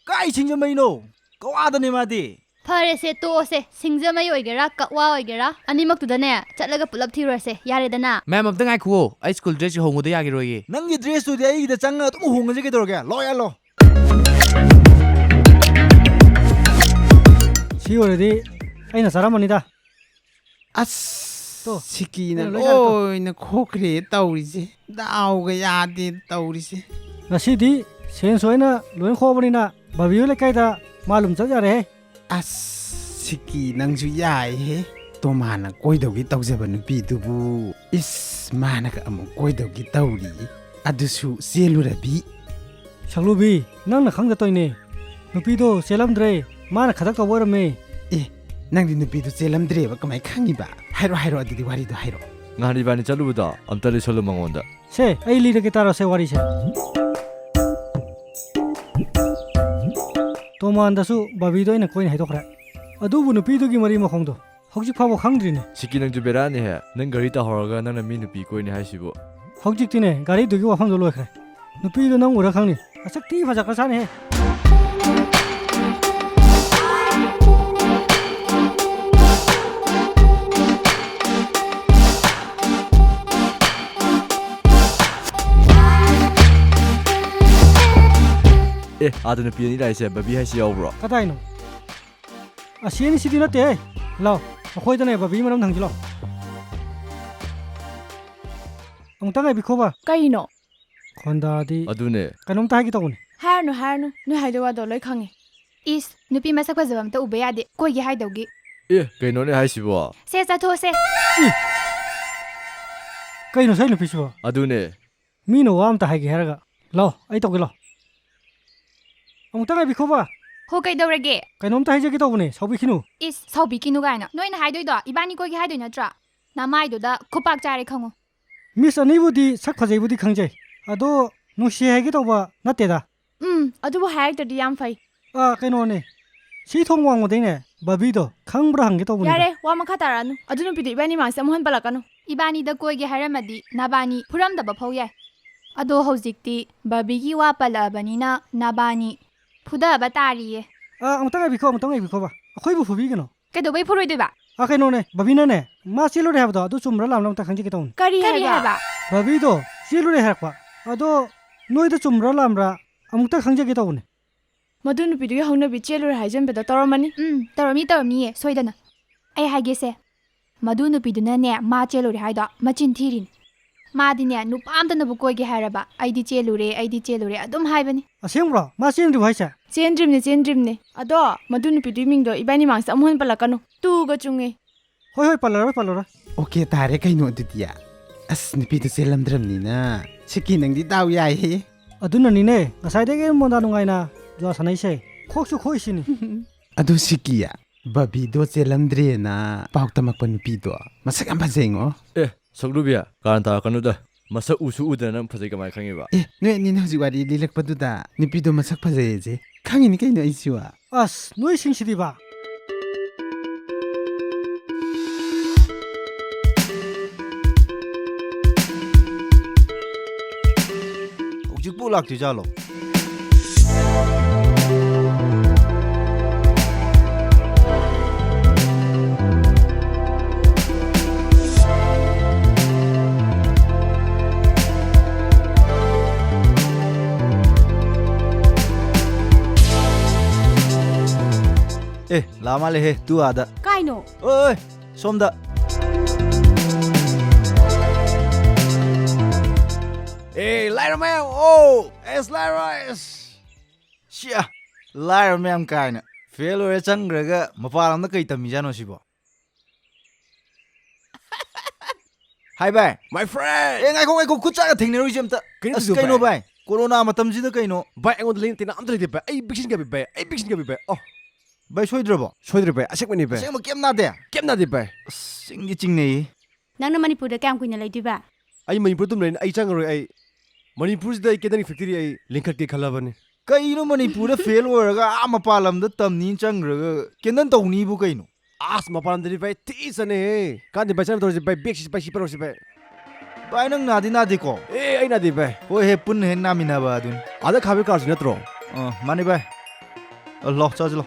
ꯀꯥꯏ ꯁꯤꯡꯖꯃꯩꯅꯣ? ꯀꯛꯋꯥꯗꯅꯦ ꯃꯥꯗꯤ꯫ ꯐꯔꯦꯁꯦ, ꯇꯣꯛꯑꯁꯦ꯫ ꯁꯤꯡꯖꯃꯩ ꯑꯣꯏꯒꯦꯔꯥ, ꯀꯛꯋꯥ ꯑꯣꯏꯒꯦꯔꯥ, ꯑꯅꯤꯃꯛꯇꯨꯗꯅꯦ ꯆꯠꯂꯒ ꯄꯨꯂꯞ ꯊꯤꯔꯨꯔꯁꯦ, ꯌꯥꯔꯦꯗꯅ? ꯃꯦꯝ, ꯑꯝꯇ ꯉꯥꯏꯈꯨꯑꯣ, ꯑꯩ ꯁ꯭ꯀꯨꯜ ꯗ꯭ꯔꯦꯁꯁꯦ ꯍꯣꯡꯕꯗ ꯌꯥꯈꯤꯔꯣꯏꯌꯦ꯫ ꯅꯪꯒꯤ ꯗ꯭ꯔꯦꯁꯇꯨꯗꯤ ꯑꯩꯒꯤꯗ ꯆꯪꯉꯒ ꯑꯗꯨꯝ ꯍꯣꯡꯉꯁꯤ ꯀꯩꯗꯧꯔꯒꯦ? ꯂꯣꯏ ꯌꯥꯜꯂꯣ꯫ ꯁꯤ ꯑꯣꯏꯔꯗꯤ ꯑꯩꯅ ꯆꯥꯔꯝꯃꯅꯤꯗ꯫ ꯑꯁ, ꯇꯣ, ꯁꯤꯀꯤꯅ ꯑꯩꯅ ꯂꯣꯏ ꯆꯥꯔꯦ, ꯇꯣ꯫ ꯂꯣꯏꯅ ꯈꯣꯛꯈ꯭ꯔꯦ ꯇꯧꯔꯤꯁꯦ꯫ ꯗꯥꯎꯒ ꯌꯥꯗꯦ ꯇꯧꯔꯤꯁꯦ꯫ ꯉꯁꯤꯗꯤ ꯁꯦꯟꯁ ꯍꯣꯏꯅ ꯂꯣꯏ ꯈꯣꯛꯑꯕꯅꯤꯅ ꯕꯥꯕꯤ ꯍꯣꯏ ꯂꯩꯀꯥꯏꯗ ꯃꯥ ꯂꯨꯝ ꯆꯠ ꯌꯥꯔꯦꯍꯦ꯫ ꯑꯁ, ꯁꯤꯀꯤ ꯅꯪꯁꯨ ꯌꯥꯏꯍꯦ꯫ ꯇꯣꯃꯥꯅ ꯀꯣꯏꯗꯧꯒꯤ ꯇꯧꯖꯕ ꯅꯨꯄꯤꯗꯨꯕꯨ ꯏꯁ, ꯃꯥꯅꯒ ꯑꯃꯨꯛ ꯀꯣꯏꯗꯧꯒꯤ ꯇꯧꯔꯤ꯫ ꯑꯗꯨꯁꯨ ꯆꯦꯜꯂꯨꯔꯕꯤ꯫ ꯁꯛꯂꯨꯕꯤ, ꯅꯪꯅ ꯈꯪꯗ ꯇꯧꯏꯅꯦ꯫ ꯅꯨꯄꯤꯗꯣ ꯆꯦꯜꯂꯝꯗ꯭ꯔꯦ, ꯃꯥꯅ ꯈꯗꯛ ꯇꯧꯕ ꯑꯣꯏꯔꯝꯃꯦ꯫ ꯑꯦ, ꯅꯪꯗꯤ ꯅꯨꯄꯤꯗꯣ ꯆꯦꯜꯂꯝꯗ꯭ꯔꯦꯕ ꯀꯃꯥꯏ ꯈꯪꯉꯤꯕ? ꯍꯥꯏꯔꯣ, ꯍꯥꯏꯔꯣ, ꯑꯗꯨꯗꯤ ꯋꯥꯔꯤꯗꯣ ꯍꯥꯏꯔꯣ꯫ ꯅꯍꯥꯟ ꯏꯕꯥꯅꯤ ꯆꯠꯂꯨꯕꯗꯣ ꯑꯝꯇ ꯂꯤꯁꯜꯂꯨ ꯃꯉꯣꯟꯗ꯫ ꯁꯦ, ꯑꯩ ꯂꯤꯔꯒꯦ ꯇꯥꯔꯣꯁꯦ ꯋꯥꯔꯤꯁꯦ꯫ ꯇꯣꯃꯥꯟꯗꯁꯨ ꯕꯥꯕꯤꯗꯣ ꯑꯩꯅ ꯀꯣꯏꯅ ꯍꯥꯏꯗꯣꯛꯈ꯭ꯔꯦ꯫ ꯑꯗꯨꯕꯨ ꯅꯨꯄꯤꯗꯨꯒꯤ ꯃꯔꯤ ꯃꯈꯣꯡꯗꯣ ꯍꯧꯖꯤꯛ ꯐꯥꯎꯕ ꯈꯪꯗ꯭ꯔꯤꯅꯦ꯫ ꯁꯤꯀꯤ, ꯅꯪꯁꯨ ꯕꯦꯔꯥꯅꯤꯍꯦ꯫ ꯅꯪ ꯒꯥꯔꯤ ꯇꯥꯍꯧꯔꯒ ꯅꯪꯅ ꯃꯤ ꯅꯨꯄꯤ ꯀꯣꯏꯅꯤ ꯍꯥꯏꯁꯤꯕꯨ꯫ ꯍꯧꯖꯤꯛꯇꯤꯅꯦ, ꯒꯥꯔꯤꯗꯨꯒꯤ ꯋꯥꯐꯝꯗꯣ ꯂꯣꯏꯈ꯭ꯔꯦ꯫ ꯅꯨꯄꯤꯗꯣ ꯅꯪ ꯎꯔ ꯈꯪꯅꯤ꯫ ꯃꯁꯛ ꯊꯤ ꯐꯖꯈ꯭ꯔꯖꯥꯠꯅꯤꯍꯦ꯫ ꯑꯦ, ꯑꯥꯗ ꯅꯨꯄꯤ ꯑꯅꯤ ꯂꯥꯛꯏꯁꯦ, ꯕꯕꯤ ꯍꯥꯏꯁꯤ ꯌꯥꯎꯕ꯭ꯔꯣ? ꯀꯗꯥꯏꯅꯣ? ꯑꯁꯤ ꯑꯅꯤꯁꯤꯗꯤ ꯅꯠꯇꯦꯍꯦ꯫ ꯂꯥꯎ, ꯑꯩꯈꯣꯏꯗꯅꯦ ꯕꯕꯤ ꯃꯔꯝꯗ ꯍꯪꯁꯤ ꯂꯥꯎ꯫ ꯑꯃꯨꯛꯇ ꯉꯥꯏꯕꯤꯈꯣꯕ꯫ ꯀꯩꯅꯣ? ꯈꯣꯟꯗꯥꯗꯤ꯫ ꯑꯗꯨꯅꯦ꯫ ꯀꯩꯅꯣꯝꯇ ꯍꯥꯏꯒꯦ ꯇꯧꯕꯅꯦ꯫ ꯍꯥꯏꯔꯅꯨ, ꯍꯥꯏꯔꯅꯨ꯫ ꯅꯣꯏ ꯍꯥꯏꯗꯣꯏ ꯋꯥꯗꯣ ꯂꯣꯏ ꯈꯪꯉꯦ꯫ ꯏꯁ, ꯅꯨꯄꯤ ꯃꯁꯛ ꯐꯖꯕ ꯑꯝꯇ ꯎꯕ ꯌꯥꯗꯦ, ꯀꯣꯏꯒꯦ ꯍꯥꯏꯗꯧꯒꯤ꯫ ꯑꯦ, ꯀꯩꯅꯣꯅꯦ ꯍꯥꯏꯁꯤꯕꯣ? ꯁꯦ, ꯆꯠꯊꯣꯛꯑꯁꯦ꯫ ꯀꯩꯅꯣ ꯁꯥꯏ ꯅꯨꯄꯤꯁꯤꯕꯣ? ꯑꯗꯨꯅꯦ꯫ ꯃꯤꯅ ꯋꯥ ꯑꯝꯇ ꯍꯥꯏꯒꯦ ꯍꯥꯏꯔꯒ꯫ ꯂꯥꯎ, ꯑꯩ ꯇꯧꯒꯦ ꯂꯥꯎ꯫ ꯑꯃꯨꯛꯇ ꯉꯥꯏꯕꯤꯈꯣꯕ꯫ ꯍꯣ, ꯀꯩꯗꯧꯔꯒꯦ? ꯀꯩꯅꯣꯝꯇ ꯍꯥꯏꯖꯒꯦ ꯇꯧꯕꯅꯦ, ꯁꯥꯎꯕꯤꯈꯤꯅꯨ꯫ ꯏꯁ, ꯁꯥꯎꯕꯤꯈꯤꯅꯨ ꯀꯥꯏꯅ꯫ ꯅꯣꯏꯅ ꯍꯥꯏꯗꯣꯏꯗꯣ ꯏꯕꯥꯅꯤ ꯀꯣꯏꯒꯦ ꯍꯥꯏꯗꯣꯏ ꯅꯠꯇ꯭ꯔꯥ? ꯅꯃꯥꯏꯗꯨꯗ ꯈꯨꯄꯥꯛ ꯆꯥꯔꯦ ꯈꯪꯉꯨ꯫ ꯃꯤꯁ ꯑꯅꯤꯕꯨꯗꯤ ꯁꯛ ꯐꯖꯩꯕꯨꯗꯤ ꯈꯪꯖꯩ, ꯑꯗꯣ ꯅꯨꯡꯁꯤ ꯍꯥꯏꯒꯦ ꯇꯧꯕ ꯅꯠꯇꯦꯗ꯫ ꯎꯝ, ꯑꯗꯨꯕꯨ ꯍꯥꯏꯔꯛꯇ꯭ꯔꯗꯤ ꯌꯥꯝ ꯐꯩ꯫ ꯑꯥ, ꯀꯩꯅꯣꯅꯦ, ꯁꯤ ꯊꯣꯡ ꯋꯥꯡꯃꯗꯩꯅꯦ, ꯕꯕꯤꯗꯣ ꯈꯪꯕ꯭ꯔꯥ ꯍꯪꯒꯦ ꯇꯧꯕꯅꯤꯗ꯫ ꯌꯥꯔꯦ, ꯋꯥ ꯃꯈꯥ ꯇꯥꯔꯛꯑꯅꯨ꯫ ꯑꯗꯨ ꯅꯨꯄꯤꯗꯣ ꯏꯕꯥꯅꯤ ꯃꯥꯡꯁꯦ ꯑꯃꯨꯛ ꯍꯟ ꯄꯜꯂꯛꯀꯅꯨ꯫ ꯏꯕꯥꯅꯤꯗ ꯀꯣꯏꯒꯦ ꯍꯥꯏꯔꯝꯃꯗꯤ ꯅꯕꯥꯅꯤ ꯐꯨꯔꯝꯗꯕ ꯐꯧ ꯌꯥꯏ꯫ ꯑꯗꯣ ꯍꯧꯖꯤꯛꯇꯤ ꯕꯕꯤꯒꯤ ꯋꯥ ꯄꯜꯂꯛꯑꯕꯅꯤꯅ ꯅꯕꯥꯅꯤ ꯐꯨꯗꯕ ꯇꯥꯔꯤꯌꯦ꯫ ꯑꯥ, ꯑꯃꯨꯛꯇ ꯉꯥꯏꯕꯤꯈꯣ, ꯑꯃꯨꯛꯇ ꯉꯥꯏꯕꯤꯈꯣꯕ꯫ ꯑꯩꯈꯣꯏꯕꯨ ꯐꯨꯕꯤꯒꯅꯣ꯫ ꯀꯩꯗꯧꯕꯩ ꯐꯨꯔꯣꯏꯗꯣꯏꯕ? ꯑꯥ, ꯀꯩꯅꯣꯅꯦ, ꯕꯕꯤꯅꯅꯦ, ꯃꯥ ꯆꯦꯜꯂꯨꯔꯦ ꯍꯥꯏꯕꯗꯣ ꯑꯗꯨ ꯆꯨꯝꯕ꯭ꯔꯥ ꯂꯥꯟꯕ꯭ꯔꯥ ꯑꯝꯇ ꯈꯪꯖꯒꯦ ꯇꯧꯅꯤ꯫ ꯀꯔꯤ ꯀꯔꯤ ꯍꯥꯏꯕ? ꯍꯥꯏꯕ? ꯕꯕꯤꯗꯣ ꯆꯦꯜꯂꯨꯔꯦ ꯍꯥꯏꯔꯛꯄ꯫ ꯑꯗꯣ ꯅꯣꯏꯗ ꯆꯨꯝꯕ꯭ꯔꯥ ꯂꯥꯟꯕ꯭ꯔꯥ ꯑꯃꯨꯛꯇ ꯈꯪꯖꯒꯦ ꯇꯧꯕꯅꯦ꯫ ꯃꯗꯨ ꯅꯨꯄꯤꯗꯨꯒꯤ ꯍꯧꯅꯕꯤ ꯆꯦꯜꯂꯨꯔꯦ ꯍꯥꯏꯖꯟꯕꯗꯣ ꯇꯧꯔꯝꯃꯅꯤ꯫ ꯎꯝ, ꯇꯧꯔꯝꯅꯤ, ꯇꯧꯔꯝꯅꯤꯌꯦ, ꯁꯣꯏꯗꯅ꯫ ꯑꯩ ꯍꯥꯏꯒꯦꯁꯦ, ꯃꯗꯨ ꯅꯨꯄꯤꯗꯨꯅꯅꯦ, ꯃꯥ ꯆꯦꯜꯂꯨꯔꯦ ꯍꯥꯏꯗꯣ ꯃꯆꯤꯟ ꯊꯤꯔꯤꯅꯤ꯫ ꯃꯥꯗꯤꯅꯦ, ꯅꯨꯄꯥ ꯑꯝꯇꯅꯕꯨ ꯀꯣꯏꯒꯦ ꯍꯥꯏꯔꯕ, "ꯑꯩꯗꯤ ꯆꯦꯜꯂꯨꯔꯦ, ꯑꯩꯗꯤ ꯆꯦꯜꯂꯨꯔꯦ" ꯑꯗꯨꯝ ꯍꯥꯏꯕꯅꯤ꯫ ꯑꯁꯦꯡꯕ꯭ꯔꯣ? ꯃꯥ ꯆꯦꯟꯗ꯭ꯔꯤꯕꯣ ꯍꯥꯏꯁꯦ? ꯆꯦꯟꯗ꯭ꯔꯤꯝꯅꯦ, ꯆꯦꯟꯗ꯭ꯔꯤꯝꯅꯦ꯫ ꯑꯗꯣ ꯃꯗꯨ ꯅꯨꯄꯤꯗꯨꯒꯤ ꯃꯤꯡꯗꯣ ꯏꯕꯥꯅꯤ ꯃꯥꯡꯁꯦ ꯑꯃꯨꯛ ꯍꯟꯅ ꯄꯜꯂꯛꯀꯅꯨ꯫ ꯇꯨꯒ ꯆꯨꯡꯉꯦ꯫ ꯍꯣꯏ, ꯍꯣꯏ, ꯄꯜꯂꯔꯣꯏ, ꯄꯜꯂꯔꯣꯏ꯫ ꯑꯣꯀꯦ ꯇꯥꯔꯦ ꯀꯩꯅꯣ ꯑꯗꯨꯗꯤ꯫ ꯑꯁ, ꯅꯨꯄꯤꯗꯣ ꯆꯦꯜꯂꯝꯗ꯭ꯔꯕꯅꯤꯅ꯫ ꯁꯤꯀꯤ, ꯅꯪꯗꯤ ꯗꯥꯎ ꯌꯥꯏꯍꯦ꯫ ꯑꯗꯨꯅꯅꯤꯅꯦ, ꯉꯁꯥꯏꯗꯒꯤ ꯃꯣꯟꯗꯥ ꯅꯨꯡꯉꯥꯏꯅ ꯖꯨꯋꯥ ꯁꯥꯟꯅꯩꯁꯦ꯫ ꯈꯣꯛꯁꯨ ꯈꯣꯛꯏꯁꯤꯅꯤ꯫ ꯑꯗꯨ ꯁꯤꯀꯤ, ꯕꯕꯤꯗꯣ ꯆꯦꯜꯂꯝꯗ꯭ꯔꯦꯅ ꯄꯥꯎ ꯇꯝꯃꯛꯄ ꯅꯨꯄꯤꯗꯣ ꯃꯁꯛ ꯌꯥꯝ ꯐꯖꯩꯉꯣ꯫ ꯑꯦ, ꯁꯛꯂꯨꯕꯤ, ꯀꯥꯔꯟ ꯇꯥꯔꯛꯀꯅꯨꯗ꯫ ꯃꯁꯛ ꯎꯁꯨ ꯎꯗꯅ ꯅꯪ ꯐꯖꯩ ꯀꯃꯥꯏꯅ ꯈꯪꯉꯤꯕ? ꯑꯦ, ꯅꯣꯏ ꯑꯅꯤꯅ ꯍꯧꯖꯤꯛ ꯋꯥꯔꯤ ꯂꯤꯂꯛꯄꯗꯨꯗ ꯅꯨꯄꯤꯗꯣ ꯃꯁꯛ ꯐꯖꯩꯁꯦ ꯈꯪꯉꯤꯅꯤ ꯀꯩꯅꯣ ꯑꯩꯁꯨ꯫ ꯑꯁ, ꯅꯣꯏꯁꯤꯡꯁꯤꯗꯤꯕ꯫ ꯍꯧꯖꯤꯛꯄꯨ ꯂꯥꯛꯇꯣꯏꯖꯥꯠꯂꯣ? ꯑꯦ, ꯂꯥ ꯃꯥꯜꯂꯦꯍꯦ, ꯇꯨ ꯑꯥꯗ꯫ ꯀꯥꯏꯅꯣ? ꯑꯣꯏ, ꯁꯣꯝꯗ꯫ ꯑꯦ, ꯂꯥꯏꯔ ꯃꯌꯥꯝ, ꯑꯣ, ꯑꯦꯁ, ꯂꯥꯏꯔ, ꯑꯦꯁ꯫ ꯁꯤꯌꯥ, ꯂꯥꯏꯔ ꯃꯌꯥꯝ ꯀꯥꯏꯅ꯫ ꯐꯦꯜ ꯑꯣꯏꯔ ꯆꯪꯈ꯭ꯔꯒ ꯃꯄꯥꯟ ꯂꯝꯗ ꯀꯩ ꯇꯝꯃꯤꯖꯥꯠꯅꯣ ꯁꯤꯕꯣ? ꯍꯥꯏ ꯚꯥꯏ꯫ My friend! ꯑꯦ, ꯉꯥꯏꯈꯣ, ꯉꯥꯏꯈꯣ, ꯈꯨꯠ ꯁꯥꯒ ꯊꯦꯡꯅꯔꯨꯏꯁꯦ ꯑꯝꯇ꯫ ꯀꯩꯅꯣ ꯑꯁ, ꯇꯧꯗꯣꯏꯗꯣ ꯀꯩꯅꯣ ꯚꯥꯏ? ꯚꯥꯏ? ꯀꯣꯔꯣꯅꯥ ꯃꯇꯝꯁꯤꯗ ꯀꯩꯅꯣ? ꯚꯥꯏ, ꯑꯩꯉꯣꯟꯗ ꯂꯩꯅ ꯇꯤꯟꯅ ꯑꯝꯇ ꯂꯩꯇꯦ ꯚꯥꯏ꯫ ꯑꯩ vaccine ꯀꯥꯞꯄꯤ ꯚꯥꯏ꯫ ꯑꯩ vaccine ꯀꯥꯞꯄꯤ ꯚꯥꯏ꯫ ꯑꯣ꯫ ꯚꯥꯏ, ꯁꯣꯏꯗ꯭ꯔꯕꯣ? ꯁꯣꯏꯗ꯭ꯔꯦ ꯚꯥꯏ, ꯑꯁꯦꯡꯕꯅꯤ ꯚꯥꯏ꯫ ꯑꯁꯦꯡꯕ ꯀꯩꯝ ꯅꯥꯗꯦ? ꯀꯩꯝ ꯅꯥꯗꯦ ꯚꯥꯏ꯫ ꯑꯁ, ꯆꯤꯡꯗꯤ ꯆꯤꯡꯅꯩ꯫ ꯅꯪꯅ ꯃꯅꯤꯄꯨꯔꯗ ꯀꯌꯥꯝ ꯀꯨꯏꯅ ꯂꯩꯗꯣꯏꯕ? ꯑꯩ ꯃꯅꯤꯄꯨꯔ ꯑꯗꯨꯝ ꯂꯩꯅꯤ, ꯑꯩ ꯆꯪꯉꯔꯣꯏ ꯑꯩ꯫ ꯃꯅꯤꯄꯨꯔꯁꯤꯗ ꯑꯩ candle factory ꯑꯩ ꯂꯤꯡꯈꯠꯀꯦ ꯈꯜꯂꯕꯅꯤ꯫ ꯀꯩꯅꯣ ꯃꯅꯤꯄꯨꯔꯗ ꯐꯦꯜ ꯑꯣꯏꯔꯒ ꯑꯥ ꯃꯄꯥꯟ ꯂꯝꯗ ꯇꯝꯅꯤ ꯆꯪꯈ꯭ꯔꯒ candle ꯇꯧꯅꯤꯕꯨ ꯀꯩꯅꯣ? ꯑꯁ, ꯃꯄꯥꯟ ꯂꯝꯗꯗꯤ ꯚꯥꯏ ꯊꯤ ꯆꯠꯅꯩꯍꯦ꯫ ꯀꯥꯟꯗꯦ ꯚꯥꯏ, ꯆꯠꯅ ꯇꯧꯔꯁꯤ ꯚꯥꯏ, ꯕꯦꯛꯁꯤ ꯚꯥꯏ ꯁꯤ ꯄꯨꯔꯛꯁꯤ ꯚꯥꯏ꯫ ꯚꯥꯏ, ꯅꯪ ꯅꯥꯗꯤ ꯅꯥꯗꯦꯀꯣ? ꯑꯦ, ꯑꯩ ꯅꯥꯗꯦ ꯚꯥꯏ꯫ ꯍꯣꯏ ꯍꯦ, ꯄꯨꯟꯅ ꯍꯦꯛ ꯅꯥꯃꯤꯟꯅꯕ ꯑꯗꯨꯅꯤ꯫ ꯑꯥꯗ ꯈꯥꯕꯩ ꯀꯥꯔꯁꯤ ꯅꯠꯇ꯭ꯔꯣ? ꯑ, ꯃꯥꯅꯤ ꯚꯥꯏ꯫ ꯑ, ꯂꯥꯎ, ꯆꯥꯁꯤ ꯂꯥꯎ꯫